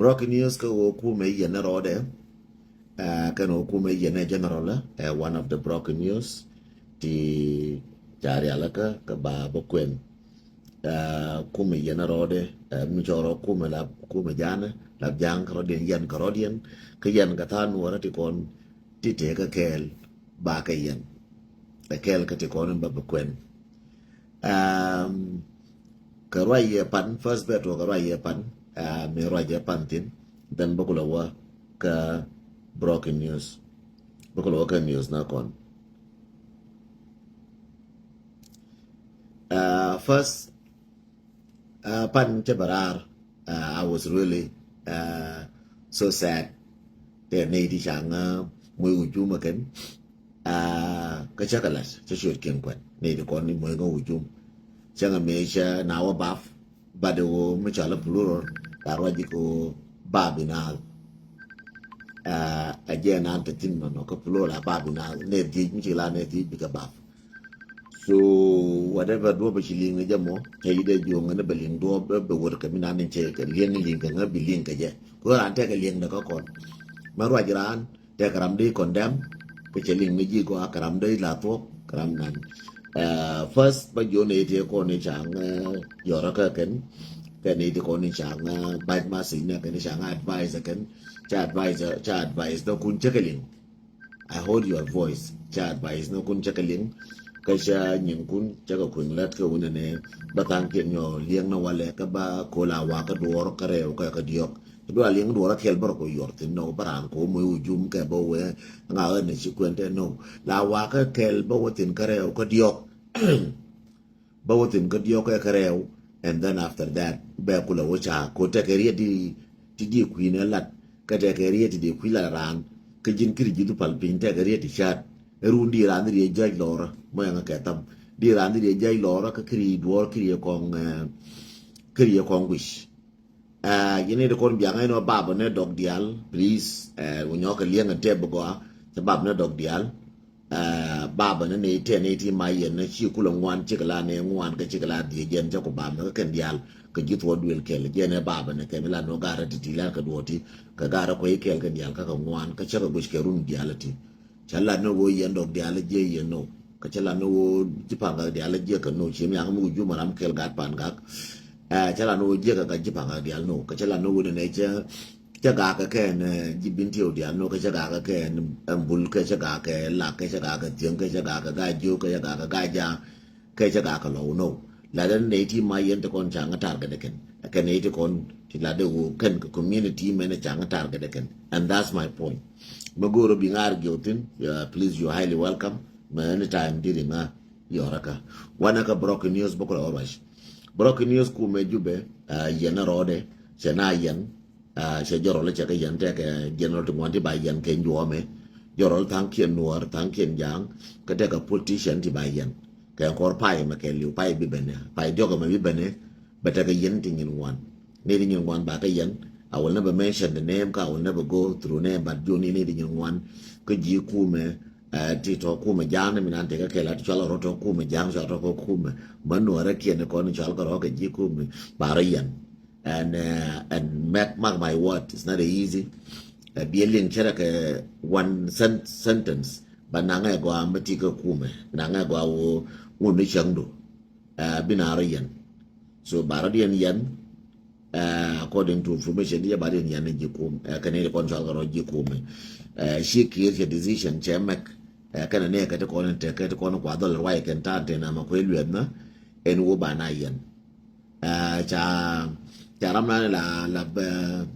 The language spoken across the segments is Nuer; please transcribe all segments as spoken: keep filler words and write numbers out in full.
Broken news kä ɣöö kumɛ yɛn rɔɔdɛ. Kɛn ɣöö kumɛ yɛn general, one of the broken news ti ca rialikä kä ba bä kuɛn. Kumɛ yɛn rɔɔdɛ, mi cɔrɔ kumɛ la kumɛ janɛ la jaŋ kärɔdiɛn yɛn kärɔdiɛn kä yɛn kä tha̱a̱n nuɔrä ti kɔn ti tëë kä kɛɛl ba kɛ yɛn. Ɛ kɛɛl kä ti kɔn in ba bä kuɛn. Kɛ ruac yɛ pan, first bet wä kɛ ruac yɛ pan, mi ruac yɛ pan thin, then bä kulɛ wä kä broken news. Bä kulɛ wä kä news na kɔn. First, pan cɛ bä raar. I was really so sad. Tɛ nɛy ti caŋ moc wä jumä kɛn. Kä cä kɛ la̱t cä ciöt kiɛn kuɛn ni ti kɔn ni moc ŋä wä jum. Cä ŋä mëë cä na wä bap, bat i̱ ɣöö mi cɔal i̱ plural la ruac i̱ kɛ ɣöö bap inaath. Ɛ jɛ naan te thi̱n nɔnɔ kä plural la bap inaath nɛ dhiec mi ci la nɛ dhiec bikɛ bap. So whatever duɔ̱ɔ̱p ci liŋ ni jɛ mɔ cɛ yi dee juɔ̱ɔ̱ŋ ni bɛ liŋ duɔ̱ɔ̱p bɛ wot kɛ mi naan ni cɛ kɛ liŋ liŋ kɛ ŋä bi liŋ kɛ jɛ. Kɛ ɣöö raan tekɛ liŋ dɛ kä kɔn mɛ ruac raan tekɛ ram di condemn. Kɛ cɛ liŋ ni ji̱ gɔaa kɛ ram di la thuɔ̱k kɛ ram nan. First bä jiɔn ni ti kɔn ni caŋ yɔrä kä kɛn kɛn ni ti kɔn ni caŋ bac ma sic ni kɛn ni caŋ advice kɛn ca advice ca advice dɔ kun cɛ kɛ liŋ. I hold your voice. Ca advice ni kun cä kɛ liŋ kä ca nyin kun cä kɛ kuiŋ lät kɛ wunɛ ni bä thaŋ kiɛn nyɔ liɛŋ ni walɛ kä ba kola wa kä duɔr kä rɛw kä kä diɔk. Dua liŋ duɔr kɛl bä rɔ ko yɔr thin nɔ bä ran ko moc wä jum kɛ bä wɛ ŋa ɣän ni ci kuɛn tɛ nɔ la wa kä kɛl bä wä thin kä rɛw kä diɔk. Bä wä thin kä diɔk kɛ kärɛw. And then after that bɛ kulɛ wä ca ko tɛkɛ riet di ti di kui̱n ɛ lat kä tɛkɛ riet ti di kui̱ lat raan kä ji̱n kiri ji̱ thupal piny tɛkɛ riet ti ca̱a̱t. Ɛ run di raan di riet judge lɔrä mɔ ɛŋä kɛ tham di raan di riet judge lɔrä kä kiri duɔr kiri ɛ kɔŋ kiri ɛ kɔŋ wi̱c. Yini ti kɔn biaŋ ɛn wä bab ni dɔk dial please. Wä nyɔk kɛ liɛŋ ɛn tɛp bi gɔa cɛ bab ni dɔk dial. Bab ni ni tɛ ni ti ma yɛn ni ci kulɛ ŋuan cik la ni ŋuan kɛ cik la dhiɛ jɛn cɛ ku bab ni kɛ kɛn dial kɛ ji̱ thuɔ duel kɛl jɛn ɛ bab ni kɛ mi la ni wä garɛ ti ti la kɛ duɔ ti kɛ garɛ kuɛ kɛl kɛ dial kɛ kɛ ŋuan kɛ cɛ kɛ guic kɛ run dial ti. Cä lat ni ɣöö yɛn dɔk diaal jiɛ yɛn nɔ. Kä cä lat ni ɣöö ji̱ pa̱ŋ gak diaal jiɛ kɛ nɔ. Ciɛ miaŋ mi wä jumɛ ram kɛl gat pa̱n gak. Ɛ cä lat ni ɣöö jiɛ kɛ gak ji̱ pa̱ŋ gak diaal nɔ. Kä cä lat ni ɣöö nɛ cä cä gak kɛ kɛn ji̱ bin tiɛw diaal nɔ. Kä cä gak kɛ kɛn ɛmbul kɛ cä gak kɛ lak kɛ cä gak kɛ thiäŋ kɛ cä gak kɛ gak jiök kɛ cä gak kɛ gak ja̱a̱ŋ. Kɛ cä gak kɛ lɔw nɔ. Lat ɛn nɛ ti ma yɛn ti kɔn ca̱ŋ target kɛn kɛn nɛ ti kɔn ti lat de ɣöö kɛn kɛ community mɛn ca̱ŋ target kɛn. And that's my point. Mi go̱o̱r bi ŋaar giɔw thin, please, you highly welcome. Mɛ anytime diri ŋa yɔrä kä wanɛ kä broken news bä kulɛ wä ruac. Broken news kumɛ Jubɛ yɛn rɔɔdɛ cɛ na yɛn. Cɛ jɔrɔl cɛ kɛ yɛn tɛkɛ general ti ŋuan ti ba yɛn kɛ njuɔmɛ. Jɔrɔl thaŋ kiɛn nuɔr thaŋ kiɛn jaŋ kä tɛkɛ politician ti ba yɛn. Kɛ kɔr pay mɛ kɛ liw pay bi bɛnɛ pay diɔk mɛ bi bɛnɛ. Bɛ tɛkɛ yɛn ti nyin ŋuan. Ni ti nyin ŋuan ba kɛ yɛn. I will never mention the name ka I will never go through name but joni ni ti nyin ŋuan. Kä ji̱ kumɛ ti tɔ kumɛ jaŋ ni mi nan tekɛ kɛ la ti cual rɔ tɔ kumɛ jaŋ cual tɔ kɔ kumɛ. Mɛ nuɔrɛ kiɛn kɔn cual kɛ rɔ kɛ ji̱ kumɛ ba rɔ yɛn. And, uh, and mark, mark my word, it's not easy. Biɛ liŋ cɛ rɛ kɛ one sentence ba naŋɛ gɔaa mi ti kɛ kumɛ naŋɛ gɔaa wo ŋun ni cäŋdu. Bi na rɔ yɛn. So ba rɔ diɛn yɛn. According to information diɛ ba diɛn yɛn ni ji̱ kum kɛ ni kɔn cual kɛ rɔ ji̱ kumɛ. Ci kier cɛ decision cɛ mɛk. Kɛn ni kɛ ti kɔn in tɛk kɛ ti kɔn kua dhɔl ruay kɛn ta̱a̱ tɛn ama kuɛ luɛth na. Ɛn wo ba na yɛn. Ca ca ram nan la la bɛ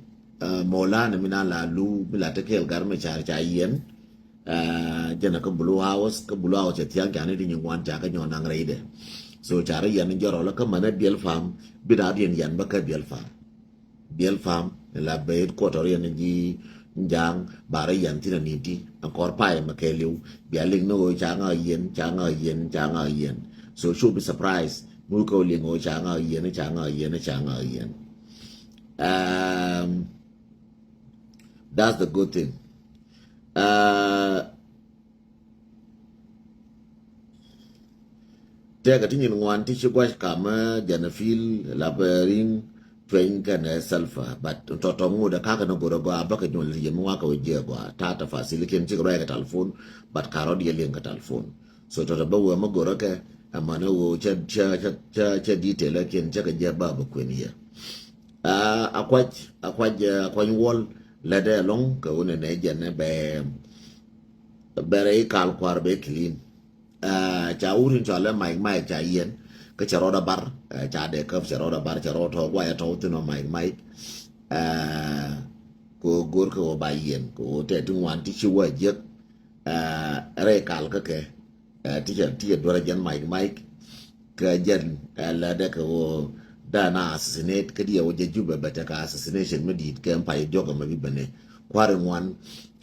mɔlan mi nan la lu mi la te kɛl gar mi car ca yɛn. Jɛn kä Blue House kä Blue House ca thiaŋ ca ni di nyi ŋuan ca kä nyɔ naŋ rɛy dɛ. So ca ri yɛn jɔrɔ la kä mɛn ɛ biɛl pam bi na di yɛn yɛn bä kä biɛl pam. Biɛl pam la bɛ headquarter yɛn ji̱ ja̱a̱ŋ ba rɔ yɛn thin a ni̱n ti ɛn kɔr pay mɛ kɛɛliw. Bia liŋ ni ɣöö ca ŋa yɛn ca ŋa yɛn ca ŋa yɛn. So should be surprise mi wä kɛ wä liŋ ɣöö ca ŋa yɛn ca ŋa yɛn ca ŋa yɛn. That's the good thing. Tɛkɛ ti nyin ŋuan ti ci guac kamä jɛn a fil la bɛ riŋ. Tueny kɛnɛ Salva, but tɔtɔ ŋut ɛ kakɛ ni go̱rɛ gɔaa bäkɛ nyuɔl yɛ mi wakɛ wä jiɛ gɔaa. Ta̱a̱ tafasil kiɛn cikɛ ruac kɛ telephone, but karɔt yɛ liŋ kɛ telephone. So tɔtɔ bä wee mi go̱rɛ kɛ ɛmɛnɛ wee cɛ cɛ cɛ cɛ detail kiɛn cɛ kɛ jiɛ ba bä kuɛn yɛ. Ah, a kuac a kuac a kuany wall lɛ dɛ lɔŋ kɛ wunɛ nɛ jɛn nɛ bɛ bɛ rɛ ikal kuar bɛ clean. Ah, ca wut in cɔalɛ Mike Mike ca yiɛn kä cɛ rɔɔdɛ bar, ah, ca dee käp cɛ rɔɔdɛ bar cɛ rɔɔdɛ tɔ̱ guayɛ tɔ̱ thin ɔ Mike Mike. Ah, kɛ ɣöö go̱r kɛ ɣöö ba yiɛn kɛ ɣöö tɛ ti ŋuan ti ci wä jiäk. Ah, rɛy kal kä kɛ, ah, ti cɛ ti cɛ duɔrɛ jɛn Mike Mike. Kɛ jɛn, ah, lɛ dɛ kɛ ɣöö dan a assassinate kä diɛ wä jɛ Jubɛ bɛ tekɛ assassination mi di̱i̱t kɛ pay diɔk ɛmɛ bi bɛnɛ kua̱ri ŋuan.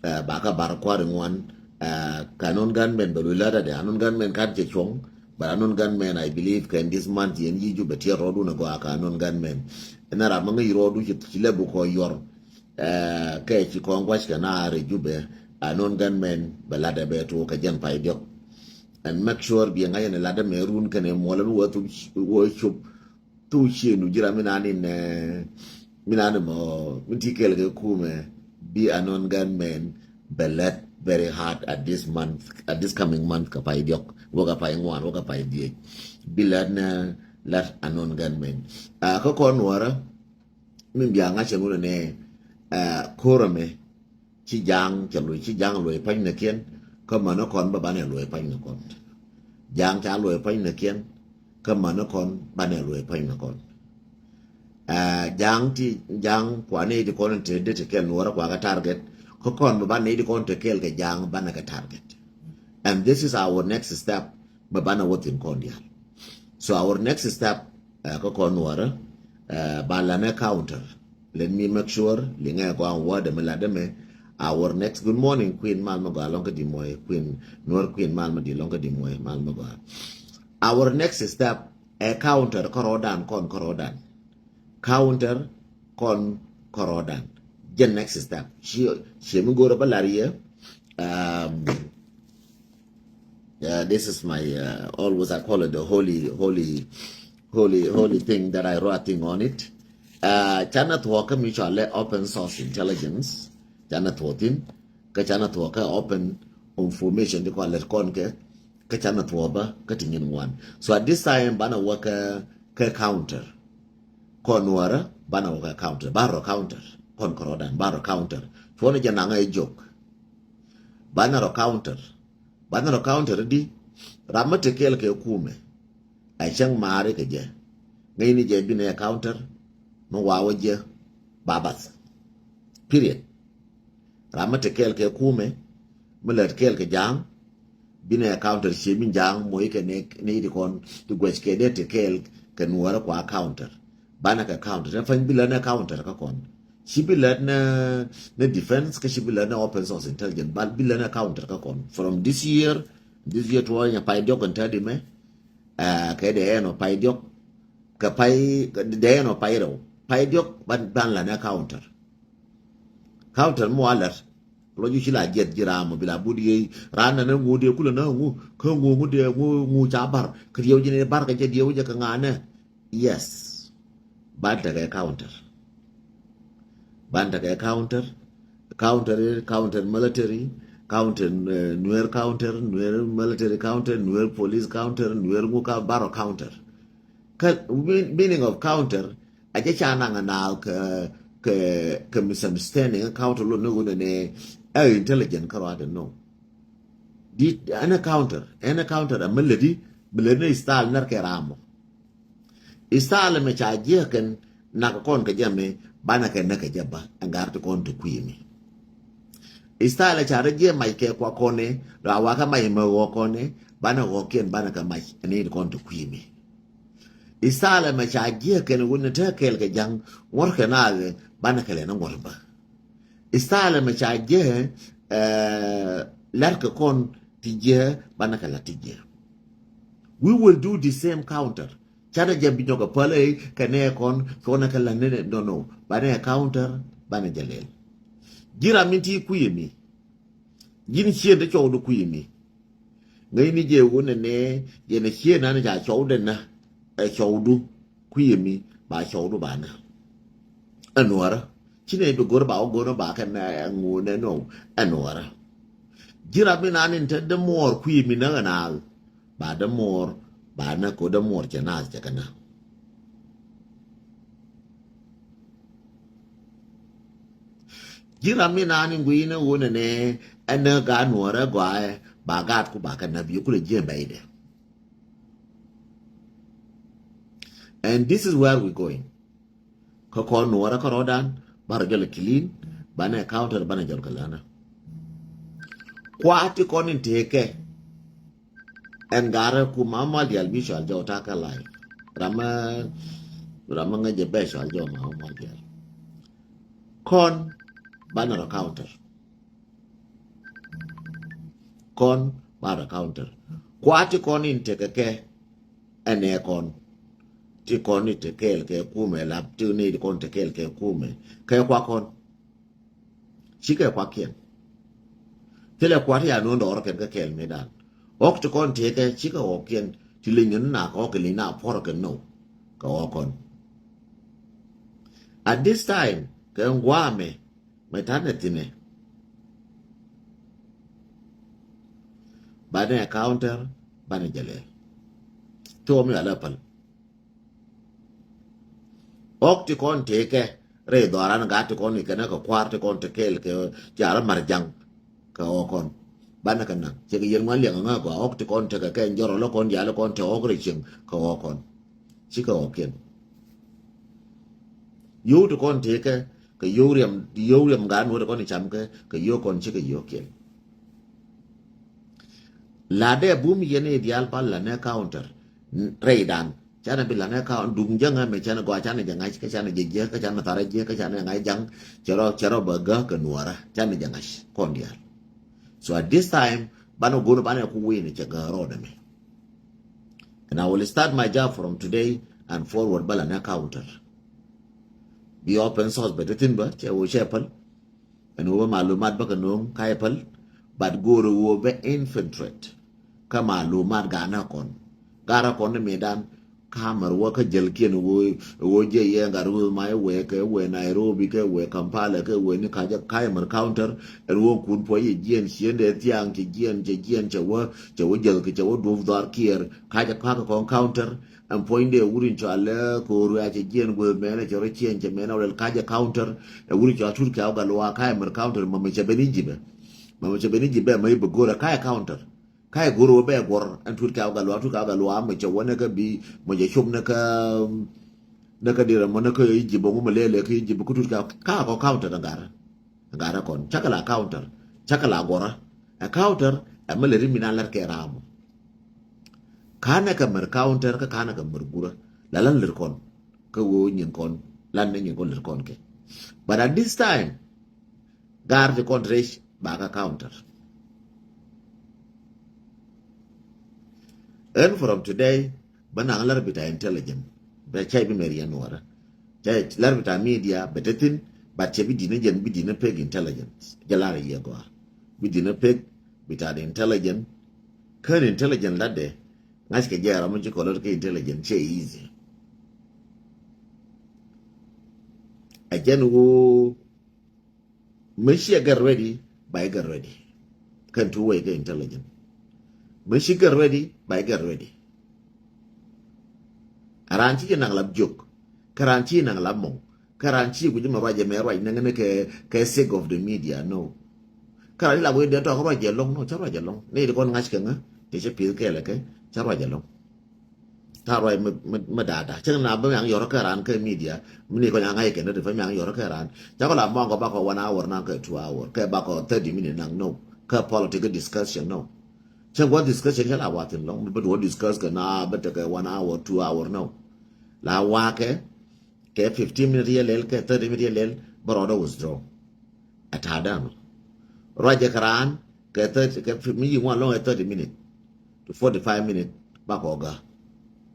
Ah, ba kä bar kua̱ri ŋuan. Ah, kɛ unknown gunmen bɛ luc lät adɛ unknown gunmen kan cɛ cuɔ̱ŋ. But unknown gunmen I believe kɛ in this month yɛn ji̱ Jubɛ tiɛt rɔɔdun agɔaa kɛ unknown gunmen. Ɛn ram mi ŋäc rɔɔdu ci lɛ bukɔ yuɔr. Ah, kɛ ci kɔn gua̱c kɛ naar Jubɛ unknown gunmen bɛ lat ɛ bɛ tuɔɔk kɛ jɛn pay diɔk. And make sure biɛ ŋa̱c ɛn lat ɛ mɛ run kɛnɛ muɔlɛ mi wä thup wä cop. Thuk ciënu ji̱ ram mi nani nɛ mi nani mɔ mi ti kɛl kɛ kumɛ bi unknown gunmen bɛ lät very hard at this month, at this coming month kɛ pay diɔk wä kɛ pay ŋuan wä kɛ pay dhiec. Bi lät nɛ lät unknown gunmen. Ah, kä kɔn nuɔrä min bia ŋa̱cɛ ŋunɛ nɛ, ah, ko̱rä mɛ. Ci ja̱a̱ŋ cɛ luɔ̱c ci ja̱a̱ŋ luɔ̱c pa̱ny nɛ kiɛn kä mänä kɔn bä banɛ luɔ̱c pa̱ny nɛ kɔn. Ja̱a̱ŋ ca luɔ̱c pa̱ny nɛ kiɛn kä mänä kɔn banɛ luɔ̱c pa̱ny nɛ kɔn. Ah, ja̱a̱ŋ ti ja̱a̱ŋ kua nɛy ti kɔn in te det ti kɛl nuɔrä kua kɛ target kä kɔn bä ba nɛy ti kɔn te kɛl kɛ ja̱a̱ŋ banɛ kɛ target. And this is our next step. Bɛ banɛ wä thin kɔn diaal. So our next step, uh, kä kɔn nuɔrä, uh, ba lanɛ counter. Let me make sure liŋɛ gɔaa word mi lat dämɛ. Our next, good morning Queen, mal mi gɔaa lɔŋ kä di muɔy Queen, nuɔr Queen mal mi di lɔŋ kä di muɔy mal mi gɔaa. Our next step ɛ counter kärɔɔdan kɔn kärɔɔdan. Counter kɔn kärɔɔdan. Jɛn next step. Ci ci mi go̱rä bä lar yɛ. Um, Yeah, this is my, uh, always I call it the holy, holy, holy, holy thing that I wrote a thing on it. Uh, canɛ thuɔ̱k kä mi cɔalɛ open source intelligence. Canɛ thuɔ̱k thin kä canɛ thuɔ̱k kä open information ti kɔalɛ kɔn kɛ kä canɛ thuɔ̱k bä kä ti nyin ŋuan. So at this time banɛ wä kä kä counter. Kɔn nuɔrä banɛ wä kä counter. Barɔ counter kɔn kärɔɔdan barɔ counter. Cuɔnɛ jɛ naŋ ɛ jok. Banɛ rɔ counter. Banɛ rɔ counter di ram mi te kɛɛl kɛ kumɛ. A cäŋ maari kɛ jɛ ŋäcni jɛ binɛ counter mi wawä jɛ babath. Period. Ram mi te kɛɛl kɛ kumɛ mi lät kɛɛl kɛ ja̱a̱ŋ binɛ counter cie min ja̱a̱ŋ moc kɛ ni di kɔn ti guɛc kɛ dee te kɛɛl kɛ nuɔrä kua counter. Banɛ kɛ counter ni pany bi lät ni counter kä kɔn. Ci bi lät ni ni defense kä ci bi lät ni open source intelligence, but bi lät ni counter kä kɔn from this year, this year tuɔɔny a pay diɔk kɛn tädi mɛ. Kɛ dee ɛn ɔ pay diɔk kɛ pay dee ɛn ɔ pay rɛw pay diɔk ban ban lät ni counter. Counter mi wa lät lɔ ju ci la jiɛt ji̱ ram ɔ bi la but yey ran nɛ ni ŋu dee kulɛ ni ŋu kä ŋu ŋu dee ŋu ŋu ca bar kä diɛw ji̱ ni bar kä jɛ diɛw jɛ kä ŋa nɛ. Yes. Ban tekɛ counter. Ban tekɛ counter. Counter, counter military, counter, uh, Nuer counter, Nuer military counter, Nuer police counter, Nuer ŋu ka baro counter. Ka meaning of counter a jɛ ca naŋ a naal kɛ kɛ kɛ misunderstanding counter lo ni wunɛ ni ɛ intelligent ka ruat no. Di ɛn counter ɛn counter a mi ledi mi ledi ni style nɛr kɛ ramo. Style mɛ ca jiɛ kɛn nak kɔn kɛ jɛ mi banɛ kɛ nɛ kɛ jɛ ba ɛn gar ti kɔn ti kui̱ mi. Style ca rɛ jiɛ mac kɛ kua kɔn ni ra wa kɛ mac mɛ wɔ kɔn ni banɛ wɔ kiɛn banɛ kɛ mac ɛn ni kɔn ti kui̱ mi. Style mɛ ca jiɛ kɛn wun ni te kɛl kɛ jaŋ ŋuɔr kɛ na banɛ kɛ lɛ ni ŋuɔr ba. Style mɛ ca jɛ, eh, lɛr kɛ kɔn ti jɛ banɛ kɛ la ti jɛ. We will do the same counter. Canɛ jɛ bi nyɔk a pale kɛ nɛ kɔn kɔn kɛ la nɛ no no banɛ counter banɛ jɛ lɛl. Ji̱ ram min ti kui̱ mi. Ji̱n cien ti cɔw du kui̱ mi. Ŋäcni jɛ wun nɛ nɛ jɛ nɛ cien nan ca cɔw dɛ na ɛ cɔw du kui̱ mi ba cɔw du ba na. Ɛ nuɔrä. Ci nɛ bi go̱r ba wä go̱r ba kɛ nɛ ŋun ɛ nɔ ɛ nuɔrä. Ji̱ ram mi nan in te dämuɔɔr kui̱ mi näk ɛ naath. Ba dämuɔɔr ba näk kɛ dämuɔɔr cɛ naath cɛ kɛ näk. Ji̱ ram mi nan in gui̱n ɛ wun ɛ nɛ ɛ näk ɛ nuɔrä gɔaa ɛ ba gaat ku ba kɛ näk bi kulɛ ji̱ ɛ bɛy dɛ. And this is where we going. Kä kɔn nuɔrä kärɔ̱dan banɛ jɔl clean, banɛ counter banɛ jɔl kɛ länä. Kua̱r ti kɔn in tekɛ. Ɛn garɛ ku ma mal dial bi cual jɔw takä live. Ramä ramä ŋäcɛ bɛ cual jɔw ma mal dial. Kɔn banɛ rɔ counter. Kɔn banɛ rɔ counter. Kua̱r ti kɔn in tekɛ kɛ. Ɛnɛ kɔn ti kɔn ni te kɛɛl kɛ kumɛ lap ti ni kɔn te kɛɛl kɛ kumɛ kɛ kua kɔn. Cikɛ kua kiɛn. Thilɛ kua ti ya nuɔn dɔɔr kɛn kɛ kɛɛl mi dan. Ɔk ti kɔn te kɛ cikɛ ɔk kiɛn ti linyɛ ni na kɛ ɔk kɛ linyɛ na pɔr kɛ no kɛ ɔk kɔn. At this time kɛ ŋuamɛ mɛ tanɛ thinɛ. Banɛ counter banɛ jɛlɛ. Thom ya lɛ päl. Ɔk ti kɔn tekɛ rɛy dhɔran gat ti kɔn ikɛnɛ kɛ kua̱r ti kɔn te kɛɛl kɛ carä mar jaŋ. Kɛ ɔk kɔn banɛ kɛ naŋ cɛ kɛ yɛn ŋuan liɛŋ ŋä gɔaa ɔk ti kɔn tekɛ kɛ jɔrɔ lɛ kɔn diaal kɔn te ɔk rɛy cieŋ kɛ ɔk kɔn. Cikɛ ɔk kiɛn. Yio̱w ti kɔn tekɛ kɛ yio̱w riɛm yio̱w riɛm gat nuɔ̱t ti kɔn icam kɛ kɛ yio̱w kɔn cikɛ yio̱w kiɛn. La dee bum yɛn i̱ diaal pal la nɛ counter rɛydan. Canɛ bi la nɛ counter duŋ jäŋ ɛmɛ canɛ gɔaa canɛ jɛ ŋa̱c kä canɛ jɛ jiäk kä canɛ tharɛ jiäk kä canɛ ŋa̱c jaŋ. Cɛ rɔ cɛ rɔ bɛ gäk kɛ nuɔrä canɛ jɛ ŋa̱c kɔn diaal. So at this time banɛ go̱n banɛ ku wi̱i̱ni cɛ gäk rɔɔdɛ mɛ. And I will start my job from today and forward bä la nɛ counter. Bi open source bɛ ti thin bä cɛ wä cɛ päl. Ɛn wä bä malumat bä kɛ no̱o̱ŋ ka yɛ päl. But go̱o̱r wä bä infiltrate. Kä malumat ganä kɔn ganä kɔn ni mi dan. Kamɛr wä kä jäl kiɛn wä wä jɛ yɛ gat wä ma yɛ wɛ kɛ wɛ Nairobi kɛ wɛ Kampala kɛ wɛ ni kacä kamɛr counter. Ɛn wä kun puɔy yɛ jiɛn ciendɛ thiaŋ cɛ jiɛn cɛ jiɛn cɛ wä cɛ wä jäl kɛ cɛ wä duɔp dhɔar kiɛɛr kacä kakɛ kɔn counter. Ɛn puɔ̱nydɛ wut in cɔal lɛ ko̱o̱r wiaa cɛ jiɛn guäth mɛnɛ cɛ rɔ ciɛn cɛ mɛnɛ wä lɛl kacɛ counter. Ɛ wut in cɔal tut kɛ wä gat luaak ka̱a̱c mɛr counter mɛmɛ cɛ ben Egypt. Mɛmɛ cɛ ben Egypt bɛ mɛ i̱ bi go̱r ɛ ka̱a̱c counter. Ka̱a̱c go̱r wä bɛ guɔ̱r ɛn tut kɛ wä gat luaak tut kɛ wä gat luaak mɛ cɛ wä nɛ kä bi mɛ cɛ cop nɛ kä nɛ kä dirɛ mɔ nɛ kä Egypt bɛ ŋu mɛ lɛlɛ kä Egypt kä tut kɛ ka̱a̱c kɔ counter ɛ gat. Gat ɛ kɔn cakɛ la counter cakɛ la guɔ̱rä. Ɛ counter ɛ mɛ lɛ ri mi na lɛr kɛ raam. Ka̱nɛ kɛ mɛr counter kä ka̱nɛ kɛ mɛr gurä. La lan lir kɔn kä ɣöö nyin kɔn lan ni nyin kɔn lir kɔn kɛ. But at this time gar ti kɔn rec ba kä counter. Ɛn from today bä naŋ lär bita intelligent bɛ cɛ bi mɛr yɛn nuɔrä. Cɛ lär bita media bɛ te thin but cɛ bi dinä jɛn bi dinä pek intelligent jɛ lar yɛ gɔaa. Bi dinä pek bita intelligent. Kän intelligent lat dɛ ŋa̱c kɛ jɛ ram mi ci kɔlɔt kɛ intelligent cɛ easy. Ɛ jɛn woo mi ciɛ get ready ba i̱ get ready. Kɛn two way kɛ intelligent mi ci get ready ba i̱ get ready. Ɛ raan ci jɛ naŋ lap jiök kä raan ci naŋ lap mɔŋ. Kä raan ci guic mɛ ruac ɛmɛ ruac nɛŋ ni kɛ kɛ sake of the media no. Kä raan ci la guic dee tɔk ruac ɛlɔŋ no cä ruac ɛlɔŋ ni ti kɔn ŋa̱c kɛ ŋä ti cä pi̱th kɛɛl kɛ cä ruac ɛlɔŋ. Ta̱a̱ ruac mi mi mi da̱a̱ da̱a̱ cäŋ na bä miaŋ yɔrä kɛ raan kɛ media mi ni kɔn aŋa̱c kɛ nä ti fɛ miaŋ yɔrä kɛ raan. Cä kɔ la mɔŋ kɔ bakɔ one hour naŋ kɛ two hour kɛ bakɔ thirty minute naŋ no. Kɛ political discussion no. Cäŋ gua̱th discussion cä la wa̱thi̱n lɔŋ mi bä duɔ discuss kɛ na bä tekɛ one hour two hour no. La wakɛ kɛ fifteen minute yɛ lɛl kɛ thirty minute yɛ lɛl bä rɔɔdä withdraw. Ɛ ta̱a̱ dan ruacɛ kɛ raan kɛ thirty kɛ mi yi ŋuan lɔŋ ɛ thirty minute to forty five minute bakɔ ga.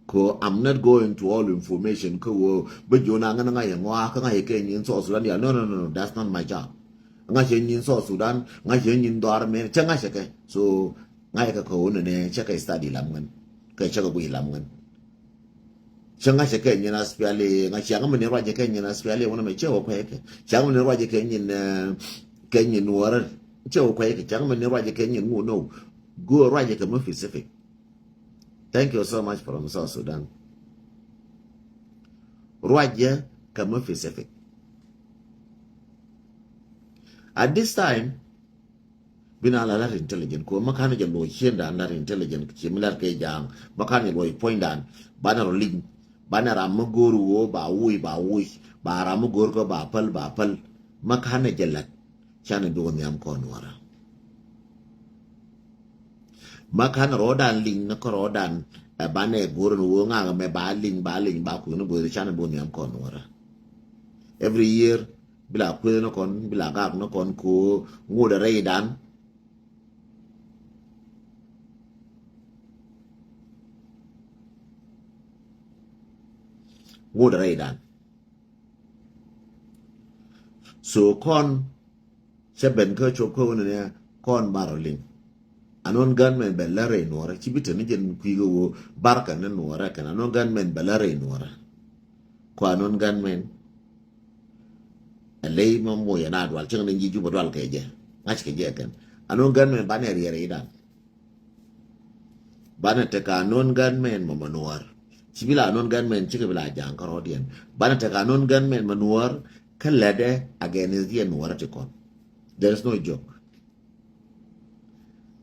Ko I'm not going to all information kä woo bä jiɔn a ŋän ŋa̱c yɛ ŋɔaa kä ŋa̱c yɛ kɛ nyin South Sudan ya no no no that's not my job. Ŋa̱c yɛ nyin South Sudan ŋa̱c yɛ nyin dhɔar mɛn cä ŋa̱c yɛ kɛ so ŋa̱c yɛ kɛ kɛ woo nɛnɛ cä kɛ study lam ŋän kɛ cä kɛ guic lam ŋän. Cä ŋa̱cä kɛ nyin aspiali, ŋa̱cä ŋa̱ mi ni ruacä kɛ nyin aspiali, wunɛ mɛ cɛ wä kuɛ kɛ. Cä ŋa̱ mi ni ruacä kɛ nyin, eh, kɛ nyin nuɔrä. Cɛ wä kuɛ kɛ, cä ŋa̱ mi ni ruacä kɛ nyin ŋu no. Go ruacä kɛ mi Pacific. Thank you so much from South Sudan. Ruacä kɛ mi Pacific. At this time, bi na la lar intelligent, ko ma kan jɛ luɔc cien dan lar intelligent, ci mi lar kɛ jaŋ, ma kan jɛ luɔc puɔny dan, banɛ rɔ liŋ, banɛ ram mi go̱o̱r wo, ba wuc, ba wuc, ba ram mi go̱o̱r kɔ, ba päl, ba päl, ma kan jɛ lat, canɛ bi wä nhiam kɔn wara. Ma kan rɔ dan liŋ, na kɔ rɔ dan, ɛ, banɛ go̱o̱r ni wo ŋa̱ mɛ ba liŋ, ba liŋ, ba kui̱ ni go̱o̱r, canɛ bi wä nhiam kɔn wara. Every year, bi la kueth ni kɔn, bi la gak ni kɔn ko ŋot rɛy dan. Ŋot rɛy dan. So kɔn cɛ ben kä cop kä wunɛ ni kɔn bar liŋ. Anon gunmen bɛ lär rɛy nuɔrɛ, ci bi te ni jɛn kui̱ kä wo bar kɛ ni nuɔrɛ kɛn anon gunmen bɛ lär rɛy nuɔrɛ. Kɔ anon gunmen. Ɛ ley ma moc ɛ na dual cäŋ ni ji̱ Jubɛ dual kɛ jɛ. Ŋa̱c kɛ jɛ kɛn. Anon gunmen banɛ riɛr i̱ dan. Banɛ tekɛ anon gunmen mɔ mɔ nuɔr. Ci bi la anon gunmen cikɛ bi la ja̱a̱ŋ kärɔɔdiɛn. Banɛ tekɛ anon gunmen mɔ nuɔr kä lätdɛ against yɛ nuɔrä ti kɔn. There is no joke.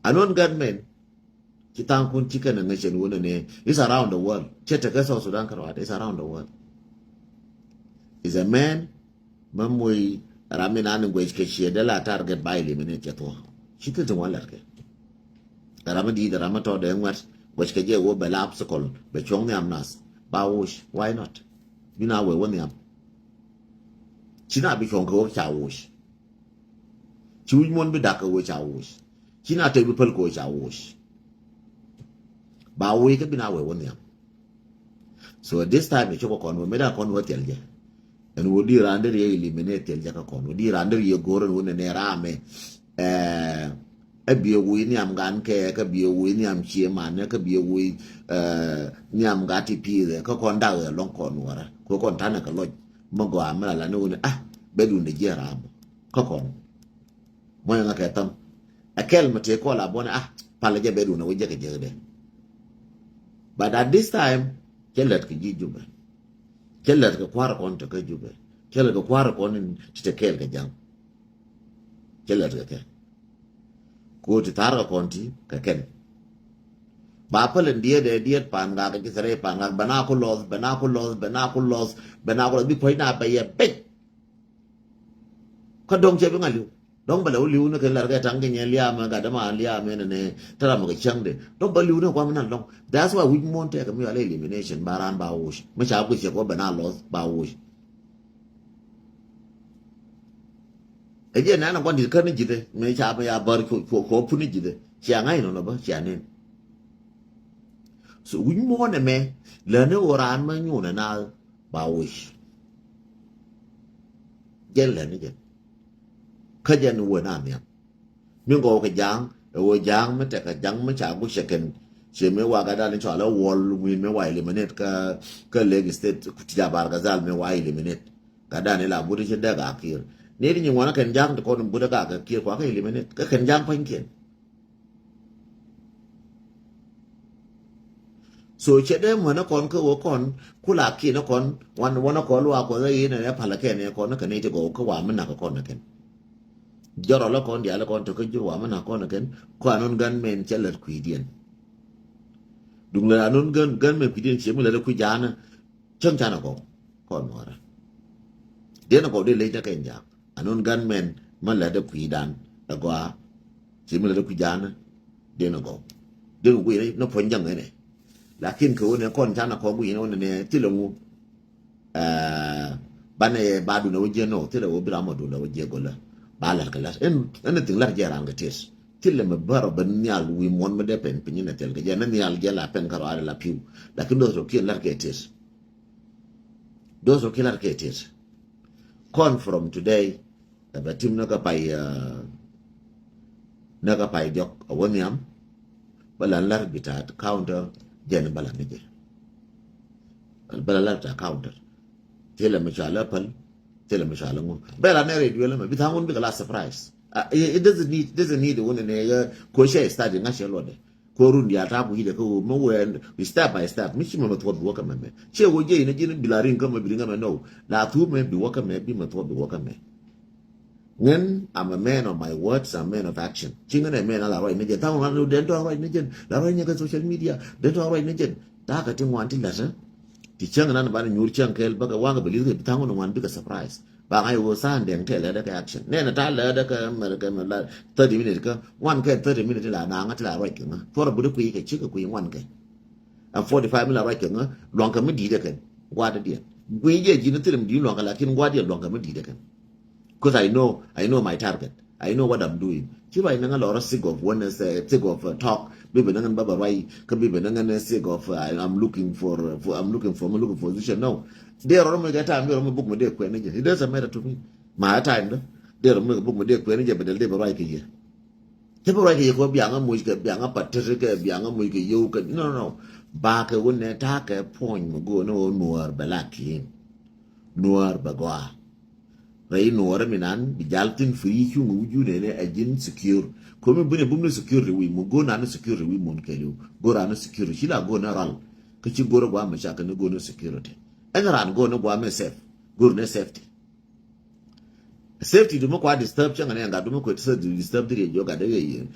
Anon gunmen. Ci tha̱a̱ŋkun ci kɛn ŋäcɛn wunɛ ni, it's around the world. Cɛ tekɛ South Sudan kärɔaat, it's around the world. Is a man, ma moc ram mi nan guec kɛ ciɛ dee la target ba eliminate cɛ thuɔ. Ci thil ti ŋuan lɛt kɛ. Ram mi di̱i̱t, ram mi tɔt dee ŋuɛt, guec kɛ jɛ wo bɛ la obstacle, bɛ cuɔ̱ŋ nhiam nath. Ba woc, why not? Bi na wee wä nhiam. Ci na bi cuɔ̱ŋ kɛ wä ca woc. Ci wi̱c muɔ̱n bi dak kɛ wee ca woc. Ci na tek bi päl kɛ wee ca woc. Ba wee kä bi na wee wä nhiam. So at this time, ɛ cop kɛ kɔn wee, mëë da kɔn wee thil jɛ. Ɛn wee di raan deri yɛ eliminate thil jɛ kä kɔn. Wee di raan deri yɛ go̱r ɛn wee nɛ nɛ raamɛ. Ɛ, ɛ bi wee nhiam gan kɛ, kä bi wee nhiam cie manɛ, kä bi wee, ɛ, nhiam gat ti pi̱i̱thɛ, kä kɔn dak ɛ lɔŋ kɔn wara. Kɛ kɔn tanɛ kɛ lɔc. Mä gɔaa mi la la ni wuni, ah, bɛ dundɛ jiɛ raam. Kä kɔn. Mɔnyɛ ŋa kɛ thäm. Ɛ kɛl mi tëë kɔl a buɔnɛ, ah, palɛ jɛ bɛ dundɛ wä jɛ kɛ jɛ kɛ dɛ. But at this time, cɛ lät kɛ ji̱ Jubɛ. Cɛ lät kɛ kua̱r kɔn te kä Jubɛ. Cɛ lät kɛ kua̱r kɔn in ti te kɛɛl kɛ ja̱ŋ. Cɛ lät kɛ kɛ. Ko ti tha̱r kɛ kɔn ti kɛ kɛn. Ba päl in diet ɛ diet pan gak, ji̱ thɛrɛ pan gak, bɛ na ku lɔth, bɛ na ku lɔth, bɛ na ku lɔth, bɛ na ku lɔth, bi puɔ̱ny na bɛ yɛ bec. Kä dɔ̱ŋ cɛ bi ŋa li̱w. Dɔ̱ŋ bɛ lɛ wä li̱w ni kɛ lɛr kɛ taŋ kɛ nyɛ liaamɛ gat däma liaamɛ nɛ nɛ te ram kɛ cäŋ de. Dɔ̱ŋ bɛ li̱w ni kuam nan lɔ̱ŋ. That's why wi̱c muɔ̱n tɛkɛ mi yɔal elimination ba raan ba woc. Mi ca guic cɛ kɔ bɛ na lɔth ba woc. Ɛ jɛ nɛn a guan dit kä ni ji̱thɛ mi ca mi ya bär kɔ pun ni ji̱thɛ. Cia ŋa̱c nɔnɔ bä cia nen. So wi̱c muɔ̱n ɛmɛ lɛ ni ɣöö raan mɛ nyuun ɛ na ba woc. Jɛn lɛ ni jɛn. Kä jɛn wee na nhiam. Mi gɔw kɛ ja̱a̱ŋ, ɛ wee ja̱a̱ŋ mi tekɛ ja̱a̱ŋ mi ca guic cɛ kɛn. Ciɛ mi wa gat dan cɔal ɛ Wuɔl Wi̱i̱n mi wa eliminate kä, kä Lake State, ku ti ca Bar Gazal mi wa eliminate. Gat dan ila but cɛ dee Gaa Kiir. Ni ti nyi ŋuɔn ɛ kɛn ja̱a̱ŋ ti kɔn but ɛ Gaa Kiir kua kɛ eliminate. Kä kɛn ja̱a̱ŋ pa̱ny kiɛn. So cɛ dee mänä kɔn kä wä kɔn kula kinä kɔn wan wanä kɔn luaak kuɔth ɛ yin ɛ palä kɛn ɛ kɔn kä ni ti gɔw kä wa mi nak kɔn ɛ kɛn. Jɔrɔ lä kɔn diaal kɔn tɔ kä jur wa mi nak kɔn ɛ kɛn kɔn an ɣän gunmen cɛ lät kui̱diɛn. Duŋ lɛ an ɣän gun gunmen kui̱diɛn ciɛ mi lät kui̱ jaanä. Cäŋ canɛ gɔw kɔn mɔrä. Diɛn a gɔw dee lec na kɛn jaak an ɣän gunmen ma lät dee kui̱dan a gɔaa. Ci mi lät dee kui̱ jaanä diɛn a gɔw. Diɛn a gɔw guiy ni puɔ̱ny jaŋ ɛnɛ. Lakin kɛ wunɛ kɔn canɛ kɔn guiy ni wunɛ nɛ thilɛ ŋu. Banɛ ba dunɛ wä jiɛ nɔ thilɛ wä bi ram a dunɛ wä jiɛ gɔlä. Ba lɛr kɛ lɛr anything lɛr jɛ ran kɛ tis. Thilɛ mɛ bärɔ ben nhial wi̱i̱ muɔ̱n mi dee pɛn piny nɛ thil kɛ jɛ nɛ nhial jɛ la pɛn kärɔ alɛ la pi̱w. Lakin do̱th rɔ kiɛ lɛr kɛ tis. Those who kill her kɛ tit. Kɔn from today ɛ bɛ tim ni kä pay ni kä pay diɔk a wä nhiam. Bä lan lar bitaat counter jɛn bä lan ni jɛ. Bɛ la lat a counter. Thilɛ mi ca la päl. Thilɛ mi ca la ŋun. Bɛ la nɛ rɛy duel mɛ bi thaŋ wun bikɛ la surprise. It doesn't need, doesn't need wun ni yɛ ko cɛ study ŋa cɛ luɔdɛ. Ko run diaal ta̱a̱ ku yi̱dɛ kä ɣöö mi wee step by step mi ci mɛ mɛ thuɔ̱t bi wä kä mɛ mɛ ciɛ ɣöö jiɛ in a ji̱n bi la riŋ kä mɛ bi riŋ kä mɛ no. La thuu mɛ bi wä kä mɛ bi mɛ thuɔ̱t bi wä kä mɛ. Ŋän, I'm a man of my words, I'm a man of action. Ci ŋän ɛ mɛn a la ruac ni jɛn tha̱a̱ŋ ŋuan den tɔ̱ ruac ni jɛn la ruac ni kä social media den tɔ̱ ruac ni jɛn. Ta̱a̱ kä ti ŋuan ti la̱t. Ti cäŋ nan ban nyuur cäŋ kɛl bäkɛ waŋ kɛ bi li̱th kɛ bi tha̱a̱ŋ ŋuan bikɛ surprise. Ba ŋa̱c ɣöö tha̱a̱ŋ dɛŋ tɛl lɛ dɛ kɛ action nɛn a ta̱a̱ lɛ dɛ kɛ mɛr kɛ mɛr la thirty minute kä ŋuan kɛ thirty minute ti la naŋä ti la ruac kɛ ŋä thuɔr a budi kui̱ kɛ cikɛ kui̱ ŋuan kɛ. Ɛ forty five mi la ruac kɛ ŋä luaŋ kɛ mi di̱i̱t ɛ kɛn gua̱a̱t diɛn. Gui̱ jɛ ji̱n thilɛ mi di̱i̱t luaŋ kɛ lakin gua̱a̱t diɛn luaŋ kɛ mi di̱i̱t ɛ kɛn. 'Cause I know, I know my target. I know what I'm doing. Ci ruac ni ŋä lɔrä sick of one, sick of talk. Bi bi ni ŋä baba ruac kä bi bi ni ŋä sick of I'm looking for, I'm looking for, I'm looking for position. No. Dee rɔrɔ mi kɛ time dee rɔrɔ mi buk mi dee kuɛn ni jɛ. It doesn't matter to me. Ma time dee rɔrɔ mi buk mi dee kuɛn ni jɛ bi dee bi ruac kɛ yɛ. Cä bi ruac kɛ yɛ kɔ biaŋä muc kɛ biaŋä patit kɛ biaŋä muc kɛ yio̱w kɛ no no no. Ba kɛ wun nɛ ta̱a̱ kɛ puɔ̱ny mi go̱o̱n ni ɣöö nuäär bɛ la ki̱i̱n. Nuäär bɛ gɔaa. Rɛy nuɔrä mi nan bi jal thin free cuŋ wi̱c jun ɛn ɛ ji̱n secure. Komi bini bum ni security wi̱i̱ mun go̱o̱r nan ni security wi̱i̱ mun kɛɛliw go̱o̱r nan ni security ci la go̱o̱r ni ral. Kä ci go̱o̱r gua̱a̱ mi cak ni go̱o̱r ni security. Ɛn ran go̱o̱r ni gua̱a̱ mi safe go̱o̱r ni safety. Safety du mi kua disturb cäŋ ni ɛn gat du mi kua disturb di riɛ jiɔ gat dee yɛ